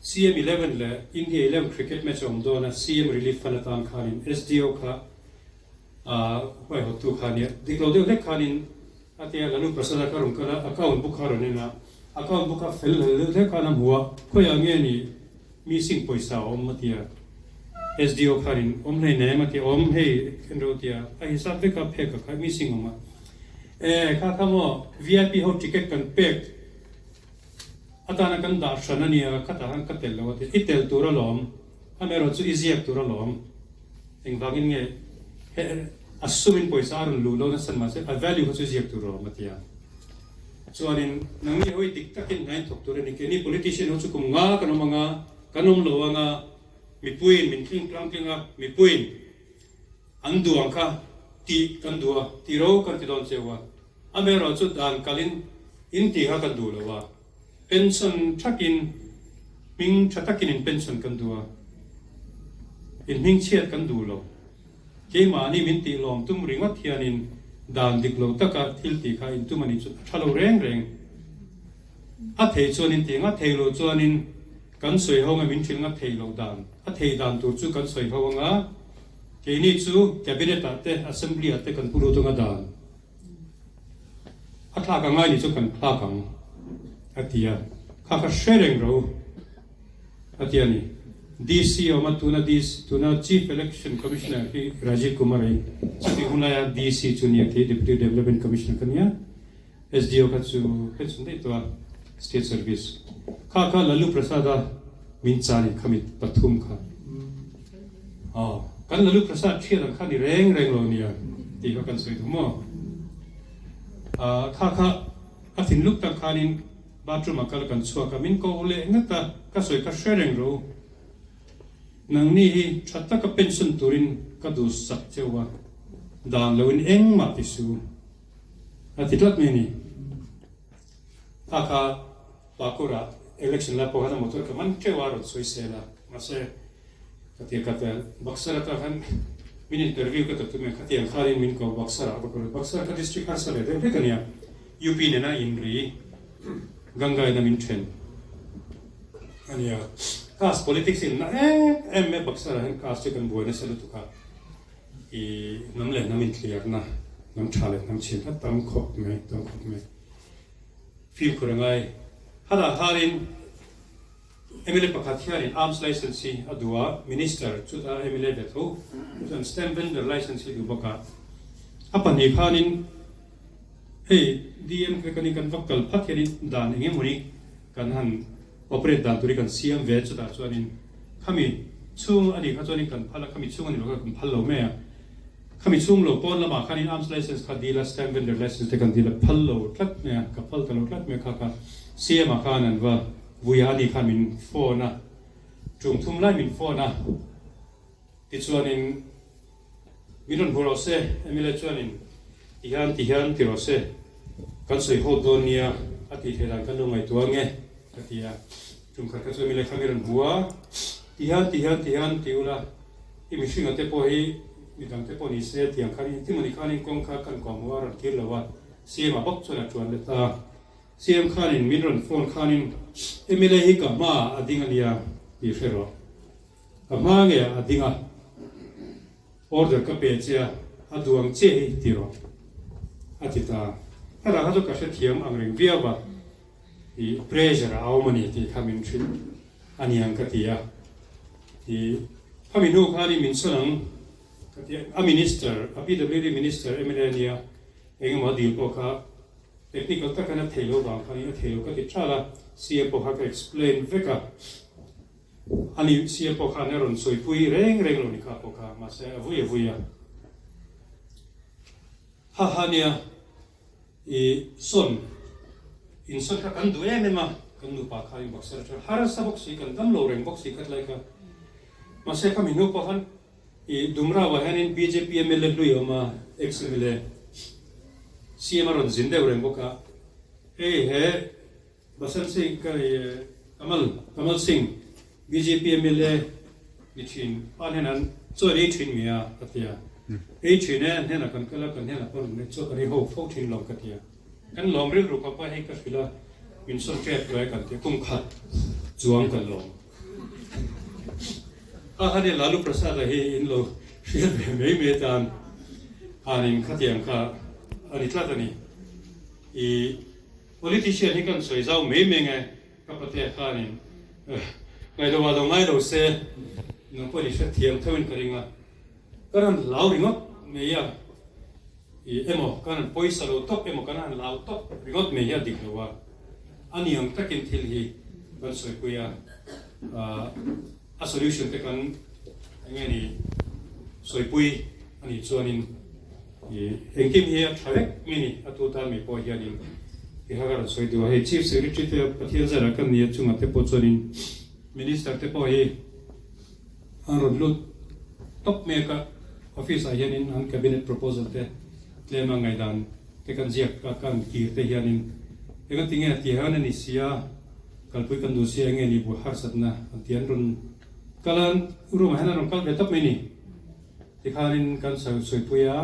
Speaker 2: CM 11 leh India 11 cricket match a awm dawn a, CM relief fund atan khanin SDO kha a huaihawttu kha a nia. Dik lo deuh hlek khanin a tia Lalu Prasad-a kha rawn kal a, account book kha a rawn en a, account book kha fel hlel deuh hlek khan a hmu a, khawiah nge ni missing pawisa a awm a tia. SDO khanin awm hlei nem a tia, awm hei en ro tia a hisap vek a phek a kha missing awm a. E kha kha maw VIP ho ticket kan pek atana kan dah hran a nia khatah khan ka tel lo a tia, i tel tur alawm. Amaherawh chu i ziak tur alawm. Engvangin nge he a sumin pawisa a rawn luh lo nasa mahse a value kha chu ziak tur alawm a ti a. Chuanin nangni ho hi dik takin hna in thawk tur a ni. Keini politician ho chu kum nga kan awm anga, kan awm lo anga, mipuiin min tling tlang tling a, mipuiin an duh ang kha tih kan duh a, ti ro kan ti dawn cheu a. Amaherawh chu dan kalin in tih kha kan duh lo a. Pension thakin, hming tha takin in pension kan duh a, in hming chhiat kan duh lo. Keimahni min tih lawm tum ringawt hianin dan dik lo taka thil tih kha in tum a nih chu a tha lo reng reng. A thei chuan in tih nga thei lo chuanin kan sawi ho anga min thil nga thei lo dan, a thei dan tur chu kan sawi ho anga keini chu Cabinet ah te Assembly ah te kan pu lut anga dan. A thlak ang ai ni chu kan thlak ang, a ti a. Kha kha hre reng ro, a ti a ni. DC a awm a, tuna DC, tuna Chief Election Commissioner hi Rajiv Kumar hi chutih hun laia DC chu nia khi Deputy Development Commissioner ka nia. SDO kha chu pension daih tawh a, State Service. Kha kha Lalu Prasad-a min cha ni khami pathum kha. Aw, kan Lalu Prasad thian ang kha ni reng reng lo nia tih kha kan sawi duh maw? Ah, kha kha a thinluk tak khanin bathroom ah kal kan chhuak a, min ko leh ngat a, ka sawi kha hre reng ro. Nangni hi tha taka pension turin ka duh sak cheu a, dan loin engmah ti su a ti tlat mai a ni. Kha kha Pakura election lai pawh khan a motor ka man teuh a rawn sawi sel a, mahse khatia ka tel Buxar atang khan min interview ka ta tum e, khatiang khanin min ko Buxar ah va kal a, Buxar kha district harsa ve deuh hlek a nia, UP nena inri Ganga in a min then a nia, caste politics in na em em mai Buxar ah hian caste hi kan buai nasa lutuk a, i hnam leh hnam inthliarna, hnam tha leh hnam chhin kha tam khawp mai, tam khawp mai. Fimkhur a ngai. Hana harin mla pakhat hianin arms license hi a duh a, Minister chuta mla ve tho chuan stamp vendor license hi duh bawk a. A pahnih khanin hei DM kha kan kan va kal phat hianin dan eng emawni kan han operate dan tur hi kan siam ve chutah chuanin khami chhung a nih kha chuanin kan phal a, khami chhung a nih loh kha kan phal lo mai a. Khami chhung lo pawn lamah khanin arms license kha dil a, stamp vendor license te kan dil a, phal lo tlat mai a, ka phal ta lo tlat mai kha kha CM ah khan an va vui a, ani khan min phone a, tum thum lai min phone a, tichuanin min rawn hmu rawh se, mla chuanin tihian tihian ti rawh se, kan sawi haw dawn nia a tih theih dan kan lo ngaihtuah ange ka ti a, tum khat kha chu mla kha min rawn hmu a, tihian tihian tihian ti ula. I mihringa te pawh hi midang te pawh ni se tiang khan in timawni khanin kawng kha kan kawm a rawn kir lo a, CM ah bawk chuan a tuan let a. CM khanin min rawn phone khanin mla hi ka hma ah a ding a nia tih hre rawh. Ka hma nge ah a ding a, order ka pe che a, a duh ang che hi ti rawh a ti ta. Hetah kha chu ka hrethiam ang reng viau a, i pressure a awm a ni tih kha min hrilh a niang ka ti a. I khami hnu khanin min sawn ang ka ti a, a minister, a PWD minister mla nia eng emaw a dil pawh kha technical takin a thei lo vang khanin a thei lo ka ti tral a, CM pawh kha ka explain vek a, ani CM pawh khan a rawn sawipui reng reng lo ni kha pawh kha, mahse a vui a vui a. Ha ha nia. I sawn, in sawn kha kan duh em em a, kan nupa kha in boxer atang harsa bawk si, kan dam lo reng bawk si khat lai kha. Mahse khami hnu pawh khan i Dumrau ah hianin bjp mla hlui a awm a, ex mla, CM a rawn zin deuh reng bawk a, hei he Basant Singh ka i Kamal, Kamal Singh bjp mla ni thin pa hnen an chawi rei thin mi a, ka ti a. Ei thin e, an hnenah kan kal a, kan hnenah pawh rawn chaw kan ei ho fo thin lo ka ti a. Kan lawm rilru khawp a, hei ka hrilh a, min sawn tep luai kan ti a, kum khat chuang kan lawm. A kha nia Lalu Prasad-a hi in lo hriat ve mai mai tan khanin khatiang kha a ni tlat a ni. I politician hi kan sawi zau mai mai nge ka patea khanin ngaihloh ah lo ngai lo se nang pawhin i hrethiam theuhin ka ring a. Ka rawn hlau ringawt mai a, i emaw ka rawn pawisa lo tawp emaw ka rawn hlau tawp ringawt mai hi a dik lo a, a ni ang takin thil hi kan sawipui a, a solution te kan eng nge ni sawipui a nih chuanin i engkim hi a tha vek mai ni, a tu tan mai pawh hianin i kha ka rawn sawi duh a, hei Chief Secretary te Pathian zarah kan ni a chungah te pawh chuanin Minister te pawh hi An rawn lut tawp mek a, office ah hianin an cabinet proposal te tlem a ngaihdan te kan ziak a, kan kir te hianin enga tinge a ti han a ni sia, kalpui kan duh sia enge ni buai harsatna an ti an rawn kal a, room ah hian an rawn kal ve tawp mai ni. Tikhanin kan sawipui a,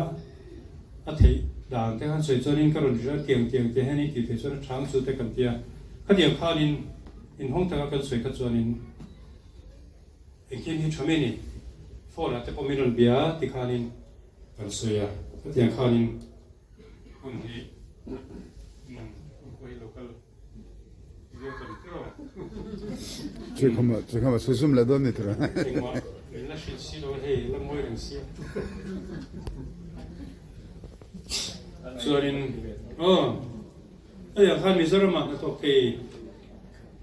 Speaker 2: a theih dan te khan sawi chuanin ka rawn hrilh a, tiang tiang te hian i tih theih chuan a chhang chu te kan ti a, khatiang khanin inhawng taka kan sawi kha chuanin, Engkim hi tha mai ni. Phone ah te pawh min rawn bia a ti khanin kan sawi a, hetiang khanin hun hi hun pawh hi lo kal viau ta ni tiraw.
Speaker 1: Chukhama sawi zum leh dawn ni tiraw.
Speaker 2: Engmah min la hrilh si lo a hei la ngawi reng sia. Chuanin aw hetiang khan Mizoram ah hnathawk thei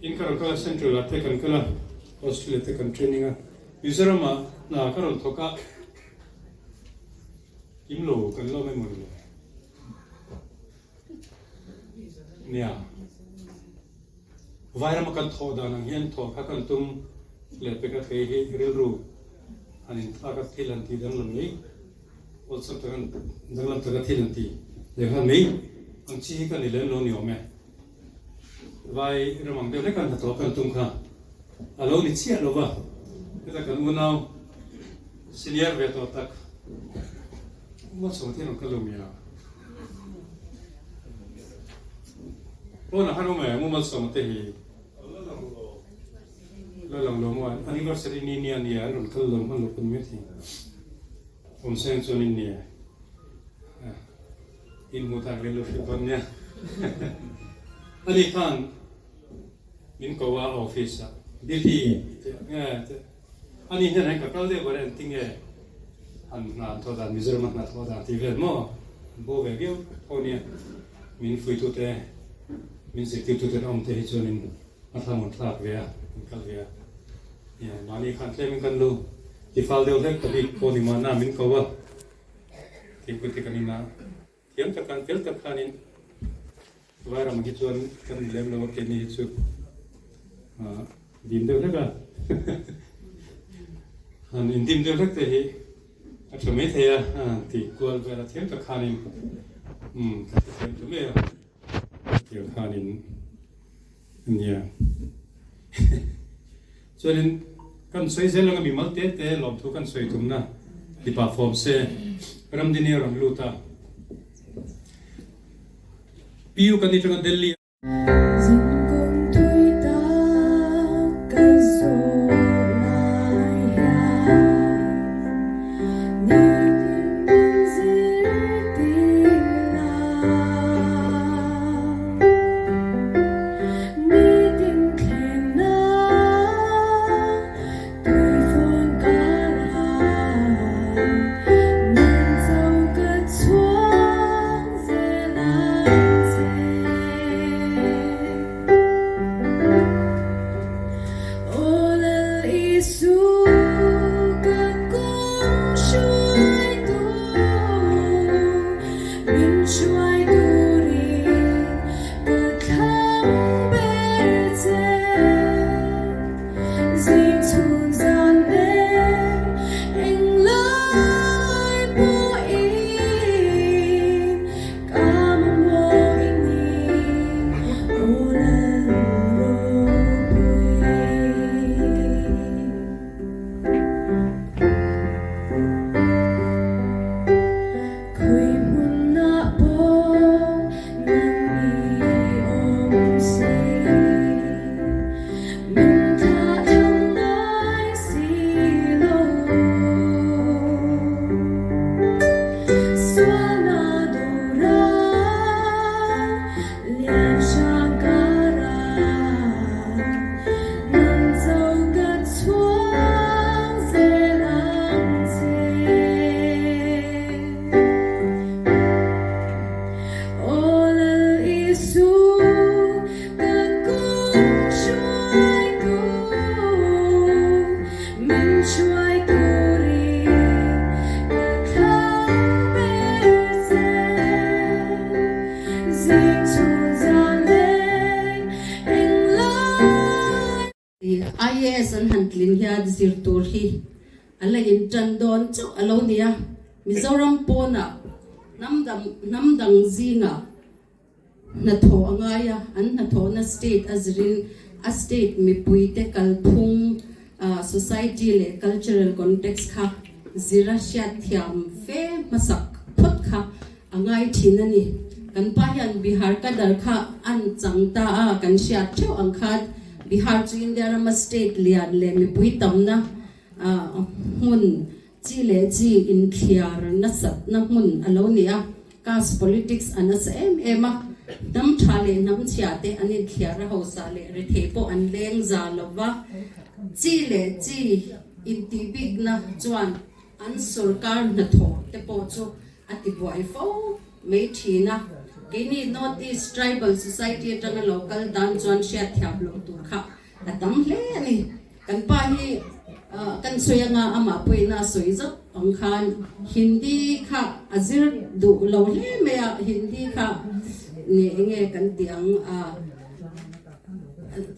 Speaker 2: In ka rawn kal a, Central ah te kan kal a, Australia te kan training a, Mizoram ah hna ka rawn thawk a, kim lo kan lawm emaw ni le? Nia, Vairama kan thawh dan ang hian thawh kha kan tum leh pek a, kei hi rilru han inthlak a thil han tih danglam mai, awlsam tak an danglam tak a thil han tih leh nghal mai ang chi hi ka ni lem lo ni awm e. Vai ram ang deuh hlek an hnathawh kan tum kha a lo ni chiah lo va, heta kan unau senior ve tawh tak Malsawm te rawn kal lo mi a? Pawnah khan awm em u Malsawma te hi? La lang lo maw? Anniversary ni nia nia an rawn kal lo hman lo pawh ni maithei. Awmseng chuan in nia. In hmuh tak rilru hrilh dawn nia. Ani khan min ko a office ah Billy tih nge tih ani hian hei ka kal deuh ber engtin nge han hna an thawh dan Mizoram a hna thawh dan tih vel maw an bo ve viau tho nia min fuitute min zirtirtute an awm te hi chuanin a thlamuan thlak ve a an kal ve a nia mahni khan tlemin kan lu tifal deuh hlek ta bik pawh ni mahna min ko a. Thingpui te kan in a, thiam tak khan fel tak khanin Vairam hi chuan kan ni lem lo a keini hi chu dim deuh hlek a, han indim deuh hlek te hi a tha mai thei a tih kual vel a thiam tak khanin umm ka hrethiam ta mai a, hetiang khanin ania Chuanin kan sawi zel anga mimal te te lawmthu kan sawi tumna tipa fawm se Ramdini a rawn lut a. PU kan ni tanga Delhi.
Speaker 3: IAS an han tlin hian zir tur hi a la intan dawn chauh a lo ni a, Mizoram pawnah hnam dang hnam dang zingah hnathawh a ngai a, an hnathawhna state a zirin a state mipuite kalphung society leh cultural context kha zira hriatthiam fe hmasak phawt kha A ngai thin a ni. Kan pa hian Bihar Kadar kha an chang ta a, kan hriat theuh ang khan Bihar chu India rama state lian leh mipui tamna hmun chi leh chi inthliar nasatna hmun a lo ni a, caste politics a nasa em em a, hnam tha leh hnam chhia te an inthliar a, hausa leh rethei pawh an leng za lo va, chi leh chi intihbikna chuan an sorkar hnathawh te pawh chu a ti buai fo mai thin a, keini North East Tribal Society atanga lo kal tan chuan hriatthiam loh tur kha a tam hle a ni. Kan pa hi kan sawi anga amah pawhin a sawi zauh ang khan Hindi kha a zir duh lo hle mai a, Hindi kha nge enge kan tih ang a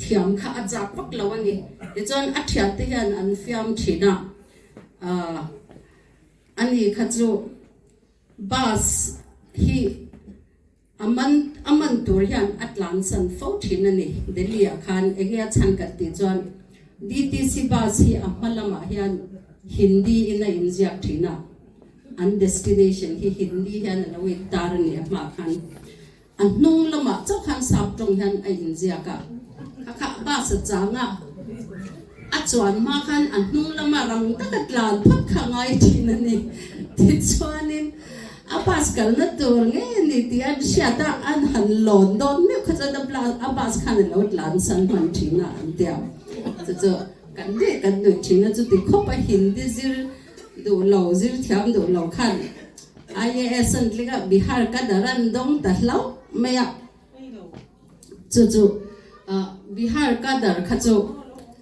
Speaker 3: thiam kha a chak vak lo a ni. Tichuan a thiante hian an fiam thin a. Ani kha chu bus hi a man a man tur hian a tlansan fo thin a ni. Delhi ah khan enge a chhan kan tih chuan DTC bus hi a hma lamah hian Hindi in a inziak thin a, an destination hi Hindi hian a lo intar a ni a hmaah khan. A hnung lamah chauh khan sap tawng hian a inziak a, kha kha bus a chang a, a chuan hma khan a hnung lama rang taka tlan phawt kha a ngai thin a ni. Tichuanin a bus kalna tur nge ni tih an hriat a, an han lawn dawn meuh kha chuan a bus khan a lo tlan san hman thin a an tia. Chu chu kan nuih kan nuih thin a, chuti khawp a Hindi zir duh lo, zir thiam duh lo khan IAS an tling a, Bihar ka dar an dawng ta hlauh mai a. Chu chu Bihar ka dar kha chu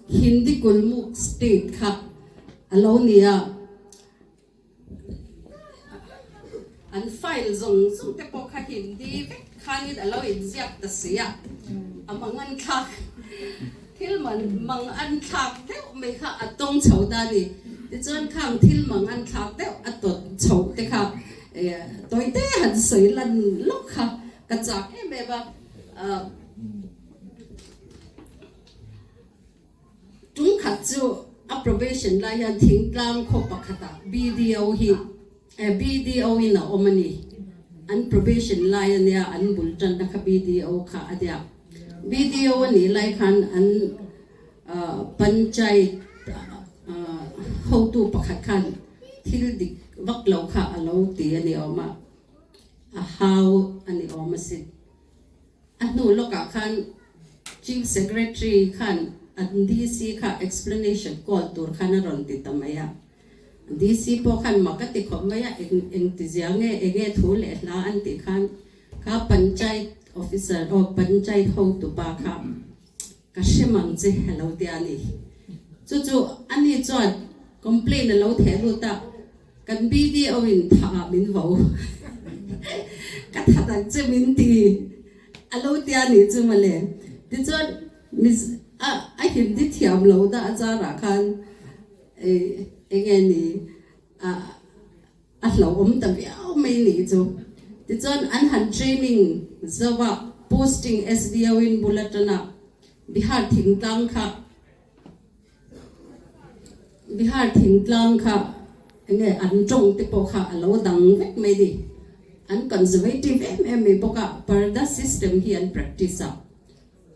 Speaker 3: Hindi Kulmuk state kha a lo ni a. An file zawng zawng te pawh kha Hindi vek khanin a lo inziak ta si a, a mang an thlak. Thil man mang an thlak deuh mai kha a tawng chho ta a ni. Tichuan khang thil mang an thlak deuh a tawt chhoh te kha tawi te han sawi lan lawk kha ka chak em em a. Tung khat chu a probation lai hian thingtlang khaw pakhatah BDO hi BDO in a awm a ni. An probation lai a nia, an bul tanna kha BDO kha a nia. BDO a nih lai khan an Panchayat hotu pakhat khan thil dik vak lo kha a lo ti a ni awm a, a hau a ni awm asin. A hnu lawkah khan Chief Secretary khan an DC kha explanation call tur khan a rawn ti ta mai a. DC pawh khan mak a ti khawp mai a, eng engtizia nge enge thu leh hla an tih khan kha Panchayat officer aw Panchayat hotupa kha ka hre mang che a lo ti a ni. Chu chu ani chuan complaint a lo theh lut a, kan BDO in thah ah min vo ka that ang che min ti a lo ti a ni chu mawle. Tichuan a a Hindi thiam lo dah a zarah khan Enge ni a a hlauhawm ta viau mai nih chu. Tichuan an han training zo a, posting SDO in bul atana Bihar thingtlang kha Bihar thingtlang kha enge an tawng te pawh kha a lo dang vek mai ni. An conservative em em mai bawk a, parda system hi an practice a.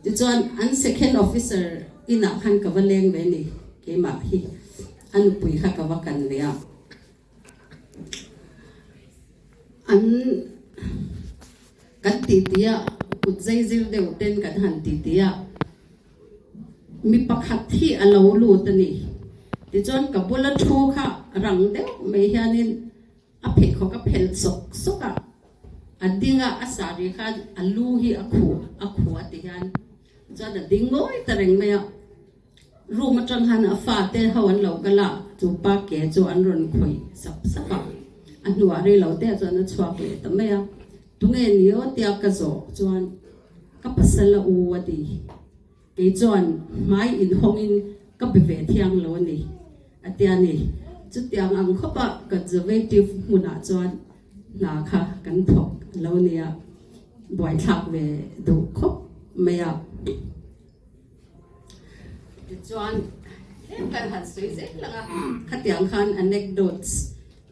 Speaker 3: Tichuan an second officer inah khan ka va leng ve ni, keimah hi a nupui kha ka va kan ve a. An kan titi a, kut zai zir deuh ten kan han titi a, mi pakhat hi a lo lut a ni. Tichuan ka bula thu kha rang deuh mai hianin A pheikhawk a phelh sawk sawk a, a ding a, a sari khan a lu hi a khuh a khuh a ti hian chuan a ding ngawi ta reng mai a. Room atang khan a fate ho an lo kal a, chu pa ke chu an rawn khawih sap sap a, a hnuah rei lo te ah chuan a chhuak leh ta mai a, tunge ni aw tia ka zawh chuan ka pasal a u a ti. Kei chuan hmai inhawngin ka be ve thiang lo a ni, a ti a ni. Chutiang ang khawpa conservative hmunah chuan hna kha kan thawk lo nia, buaithlak ve duh khawp mai a. Tichuan, tlem kan han sawi zel ang a, khatiang khan anecdotes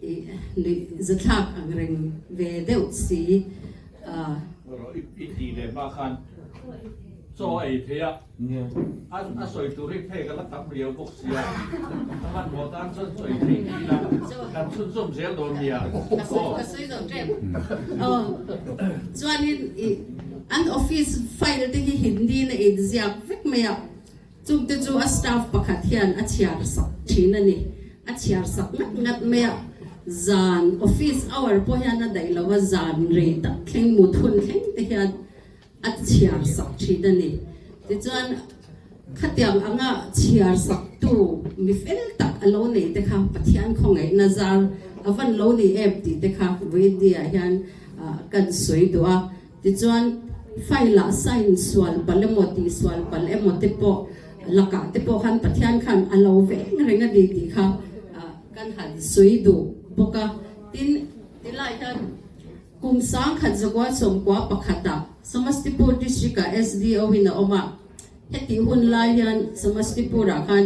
Speaker 3: i nuih zathlak ang reng ve deuh si a.
Speaker 4: Rawh i tih leh hma khan chaw a ei thei a, a sawi tur hi phei ka la tam riau bawk sia, a hmanhmawh tan chuan chaw ei thei tih ila kan chhunzawm zel dawn nia.
Speaker 3: Ka sawi zo tep. Aw, chuanin i an office file te hi Hindi in a inziak vek mai a. Chungte chu a staff pakhat hian a chhiar sak thin a ni. A chhiar sak ngat ngat mai a, zan office hour pawh hian a daih lo a, zan rei tak thleng mut hun thleng te hian a chhiar sak thin a ni. Tichuan khatiang anga chhiar sak tu mi fel tak a lo nei te kha Pathian khawngaihna zar a van lo ni em tih te kha Vawiindia hian kan sawi duh a. Tichuan, file-ah sign sual palh emaw tih sual palh emaw te pawh lakah te pawh khan Pathian khan a lo veng reng a ni tih kha kan han sawi duh bawk a. Tin, tilai hian kum 1991 ah Samastipur District-ah SDO-in a awm a, hetih hun lai hian Samastipur-ah khan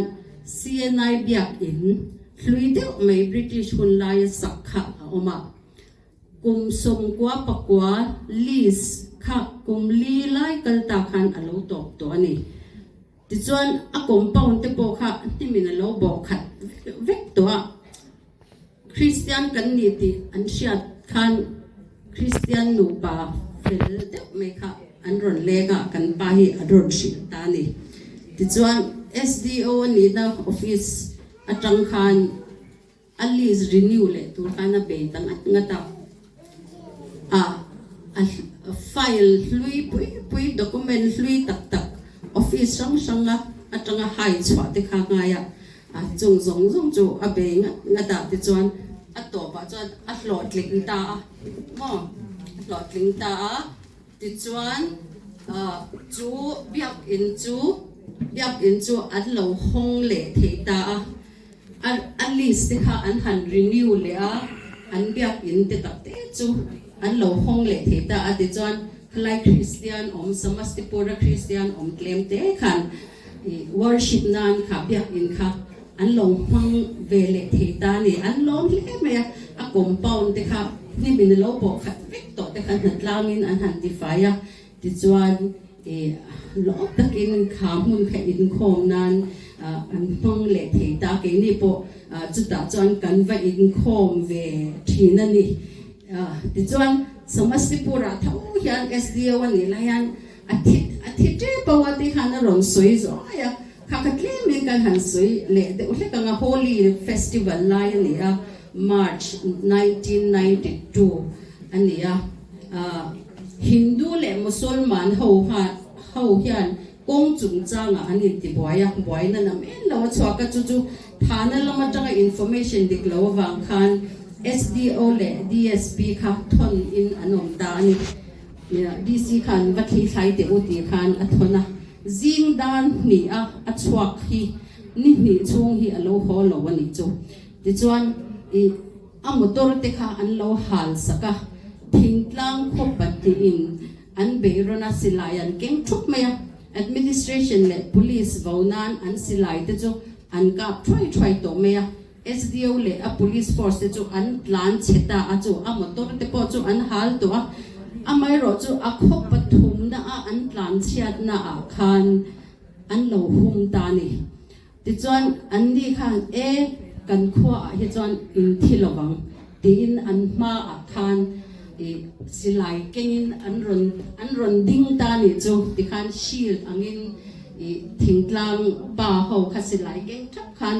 Speaker 3: CNI biakin hlui deuh mai British hun laia sak kha a awm a. Kum 99 lease kha kum li lai kal ta khan a lo tawp tawh a ni. Tichuan a compound te pawh kha hnimin a lo bawh khat vek tawh a. Kristian kan ni tih an hriat khan Kristian nupa fel deuh mai kha an rawn leng a, kan pa hi a rawn hrilh ta a ni. Tichuan SDO a nihna office atang khan A lease renew leh tur khan a bei ta ngat ngat a, a a file hlui pui pui, document hlui tak tak office hrang hranga atanga hai chhuah te kha ngai a, a chung zawng zawng chu a bei ngat ngat a, tichuan a tawpah chuan a hlawhtling ta a, maw a hlawhtling ta a, tichuan chu biakin chu biakin chu an lo hawng leh thei ta a. A list te kha an han renew leh a, an biakinn te tak te chu an lo hawng leh thei ta a, tichuan khalai Kristian awm Samastipura Kristian awm tlem te khan worship nan kha biakinn kha an lo hmang ve leh thei ta a ni, an lawm hle mai a, a compound te kha hnimin a lo bawh khat vek tawh te kha hnatlangin an han tifai a, Tichuan, i lawm takin kha hmun kha inkhawm nan an hmang leh thei ta. Keini pawh chutah chuan kan va inkhawm ve thin a ni. Tichuan, Samastipur-ah tho hian SDO a nih lai hian a thi a thi tep a tih khan a rawn sawi zuai a. Kha kha tlemin kan han sawi leh deuh hlek ang a, Holi festival lai a ni a, March 1992 a ni a. Hindu leh Musulman ho ho hian kawng chungchangah an intibuai a, buaina nam en lo a chhuak a, chu chu Thana lam atanga information dik lo avang khan SDO leh DSP kha thawn in an awm ta a ni. DC khan va thli thlai teh u tih khan a thawn a, zing dar hnih a a chhuak hi ni hnih chhung hi a lo haw lo a nih chu. Tichuan i. A motor te kha an lo hal sak a, thingtlang khaw pahnihin an beihrawn a, silai an keng thup mai a, administration leh police vo nan an silai te chu an kap thuai thuai tawh mai a, SDO leh a police force te chu an tlan chhe ta a, chu a motor te pawh chu an hal tawh a, amaherawh chu a khaw pathumna a an tlan chhiatna ah khan an lo hum ta a ni. Tichuan, anni khan, E, kan khuaah hi chuan in thi lo vang, tiin an hmaah khan i silai kengin an rawn an rawn ding ta a nih chu. Tikhan shield angin i thingtlang pa ho kha silai keng thap khan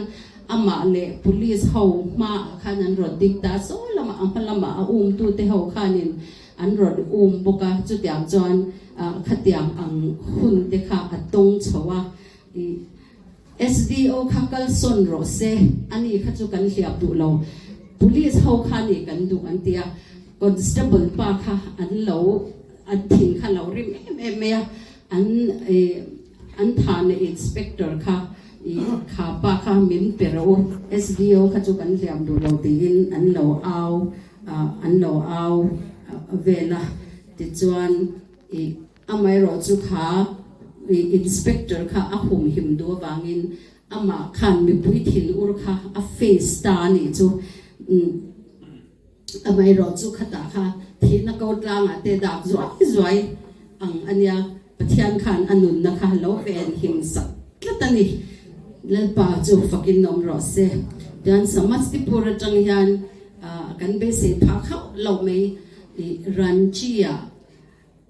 Speaker 3: amah leh police ho hmaah khan an rawn ding ta a, saw lamah a hma lamah a umtute ho khanin an rawn um bawk a, chutiang chuan khatiang ang hun te kha a tawng chho a. I SDO kha kal sawn rawh se, ani kha chu kan hliap duh lo, Police ho kha ni kan duh an ti a, Constable pa kha an lo an thin kha lo rim em em mai a, an i. an thahna inspector kha i kha pa kha min pe rawh u, SDO kha chu kan hliam duh lo tiin an lo au an lo au vel a, tichuan i amaherawh chu kha i inspector kha a humhim duh avangin amah khan mipui thinur kha a face ta a nih chu. Amaherawh chu khatah kha thihna ko tlangah te dak zuai zuai ang a nia, Pathian khan a nunna kha lo ven him sak tlat a ni. Lalpa chu fakin awm rawh se. Tichuan Samastipur atang hian kan beisei phah khauh loh mai i Ranchi-ah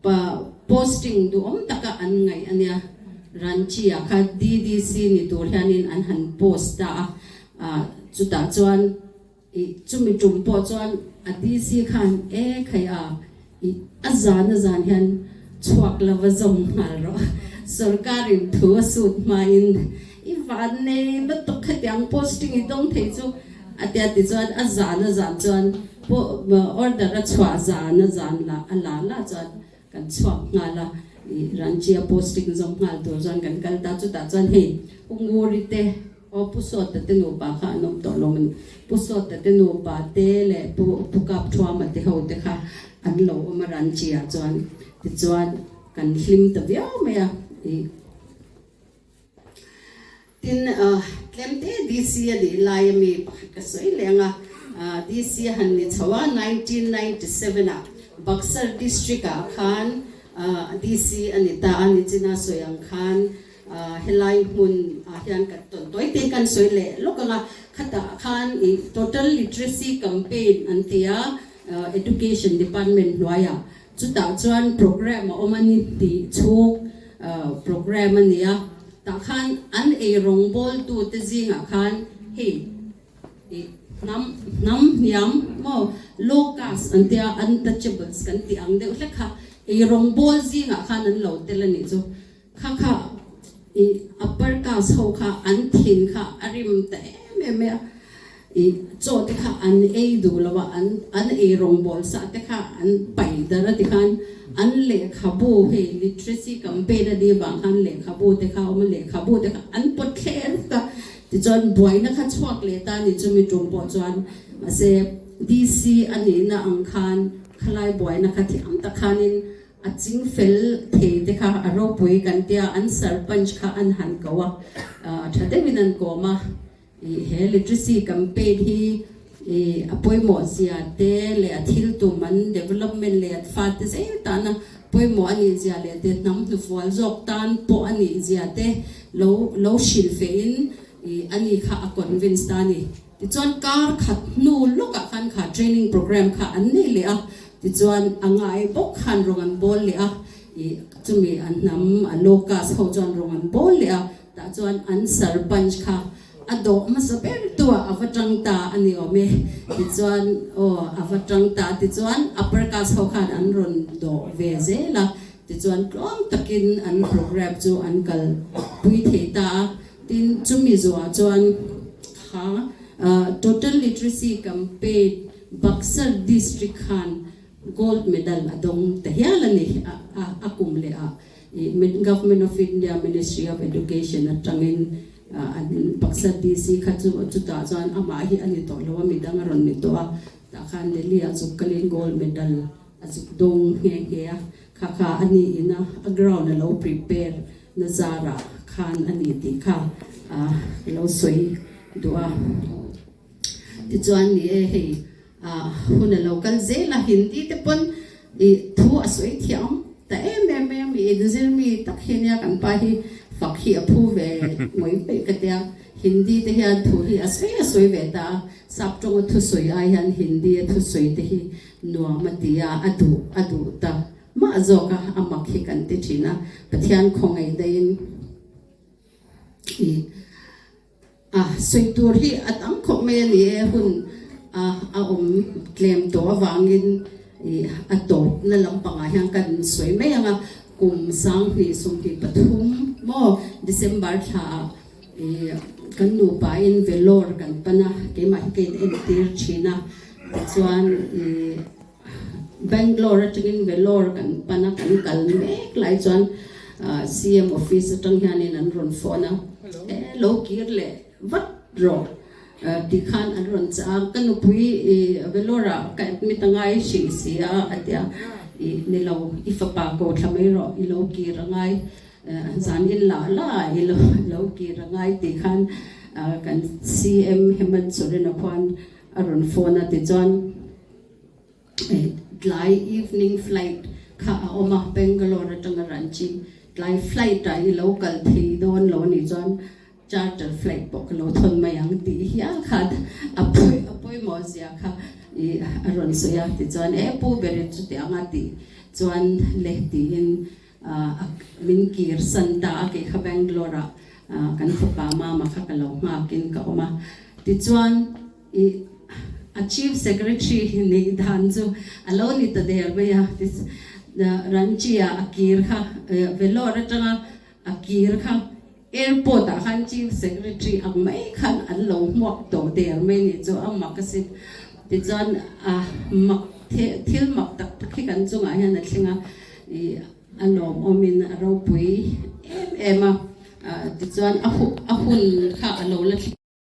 Speaker 3: pa posting duhawm taka an ngaih a nia. Ranchi-ah kha DDC ni tur hianin an han post ta a, chutah chuan I chumi tum pawh chuan a DC khan e khai a, i a zan a zan hian chhuak lo va zawm nghal rawh. Sorkarin thu a sut hmain i van nei lutuk khatiang posting i dawng thei chu a tia tichuan a zan a zan chuan order a chhuah zan a zan la a la la chuan kan chhuak nghal a, i Ranchi a posting zawm nghal tur chuan kan kal ta chutah chuan hei U Nguri te Aw Pu Sawta te nupa kha an awm tawh lo maw ni? Pu Sawta te nupa te leh Pu Pu Kapthuama te ho te kha an lo awm a Ranchi ah chuan tichuan kan hlim ta viau mai a i tin tlem te DC a nih lai ami pakhat ka sawi leh ang a DC a han ni chho a 1997 ah Buxar district ah khan DC a ni ta a nichina sawi ang khan Helai hmun ah hian kan tawn tawi te kan sawi leh lawk ang a, khatah khan i Total Literacy Campaign an ti a, Education Department hnuaiah chutah chuan programme a awm a ni tih chhung programme a ni a, tah khan an ei rawngbawltu te zingah khan hei i hnam hnam hniam maw low caste an tia untouchables kan tih ang deuh hlek kha ei rawngbâwl zingah khan an lo tel a nih chu. Kha kha i upper caste ho kha an thin kha a rim ta em em mai a, i chaw te kha an ei duh lo a, an an ei rawngbâwl sa te kha an pai dar a tikhan an lehkhabu hei literacy campaign a nih vang khan lehkhabu te kha a awm a, lehkhabu te kha an pawt thler vek a, tichuan buaina kha chhuak leh ta a ni chumi tum pawh chuan mahse DC a nihna ang khan khalai buaina kha thiam tak khanin A ching fel thei te kha a ropui kan tia an sarpanch kha an han ko a, tha deuhin an kawm a, i he literacy campaign hi i a pawimawh zia te leh a thil tum an development leh an fate zel tana pawimawh a nih zia leh te hnam hnufual zawk tan pawh a nih zia te lo lo hrilh feh in i ani kha a convince ta a ni. Tichuan kar khat hnu lawkah khan kha training program kha an nei leh a, tichuan a ngai bawk khan rawng an bawl leh a, ih chumi an hnam a low caste ho chuan rawng an bawl leh a, tah chuan an sarpanch kha a dawh hmasa ber tu ah a va tang ta a ni awm e, tichuan aw a va tang ta tichuan upper caste ho khan an rawn dawh ve zel a, tichuan tluang takin an program chu an kal pui thei ta a. Tin, chumi zuah chuan kha Total Literacy Campaign Buxar District khan Gold Medal a dawng ta hial a ni. A kum leh ah Government of India Ministry of Education atangin an Buxar DC kha chu chutah chuan amah hi a ni tawh lo a, midang a rawn ni tawh a, tah khan Delhi ah zuk kalin Gold Medal a zuk dawng nghe nghe a, kha kha a ni ina a ground a lo prepare Na zarah khan a ni tih kha ka lo sawi duh a. Tichuan ni e hei hun a lo kal zel a, Hindi te pawn i thu a sawi thiam ta em em mai a, mi inzir mi tak hi ania kan pa hi fak hi a phu ve ngawih ngawih ka tia. Hindi te hian thu hi a sawi a sawi ve ta a, sap tawnga thusawi ai hian Hindi a thusawi te hi nuam a ti a, a duh a duh ta. Mah zawka a mak hi kan ti thin a, Pathian khawngaih daihin i a sawi tur hi a tam khawp mai a ni e, hun a a awm tlem tawh avangin i a tawpna lampangah hian kan sawi mai ang a, kum 2023 maw December thlaah i kan nupain Vellore kan pan a, keimah hi ka in entir thin a, tichuan i. Bangalore atangin Vellore kan pan a, kan kal mek lai chuan. CM office atang hianin an rawn phone a, e lo kir leh vat rawh tih khan an rawn chah a, ka nupui i Vellore ah ka admit a ngai hrih si a a ti a, i ni lo i fapa ko thla mai rawh i lo kir a ngai zan in lah lah i lo lo kir a ngai tih khan kan CM Hemant Soren a khuan a rawn phone a tichuan. Tlai evening flight kha a awm a, Bangalore atanga Ranchi tlai flight ah i lo kal thei dawn lo anih chuan charter flight pawh ka lo thawn mai ang tih hial khan a pawimawh zia kha i a rawn sawi a, tichuan e pu berin chutiang a tih chuan le tiin min kir san ta a, kei kha Bangalore ah kan fapa mama kha ka lo nghakin ka awm a, tichuan. I a Chief Secretary nih dan chu a lo ni ta der mai a, Ranchi ah a kir kha, Vellore atanga a kir kha Airport ah khan Chief Secretary ang mai khan an lo hmuak tawh der mai ni chu a mak asin. Tichuan a mak thil mak tak tak hi kan chungah hian a thleng a, i a lawmawmin a ropui em em a, tichuan a hun kha a lo la thleng.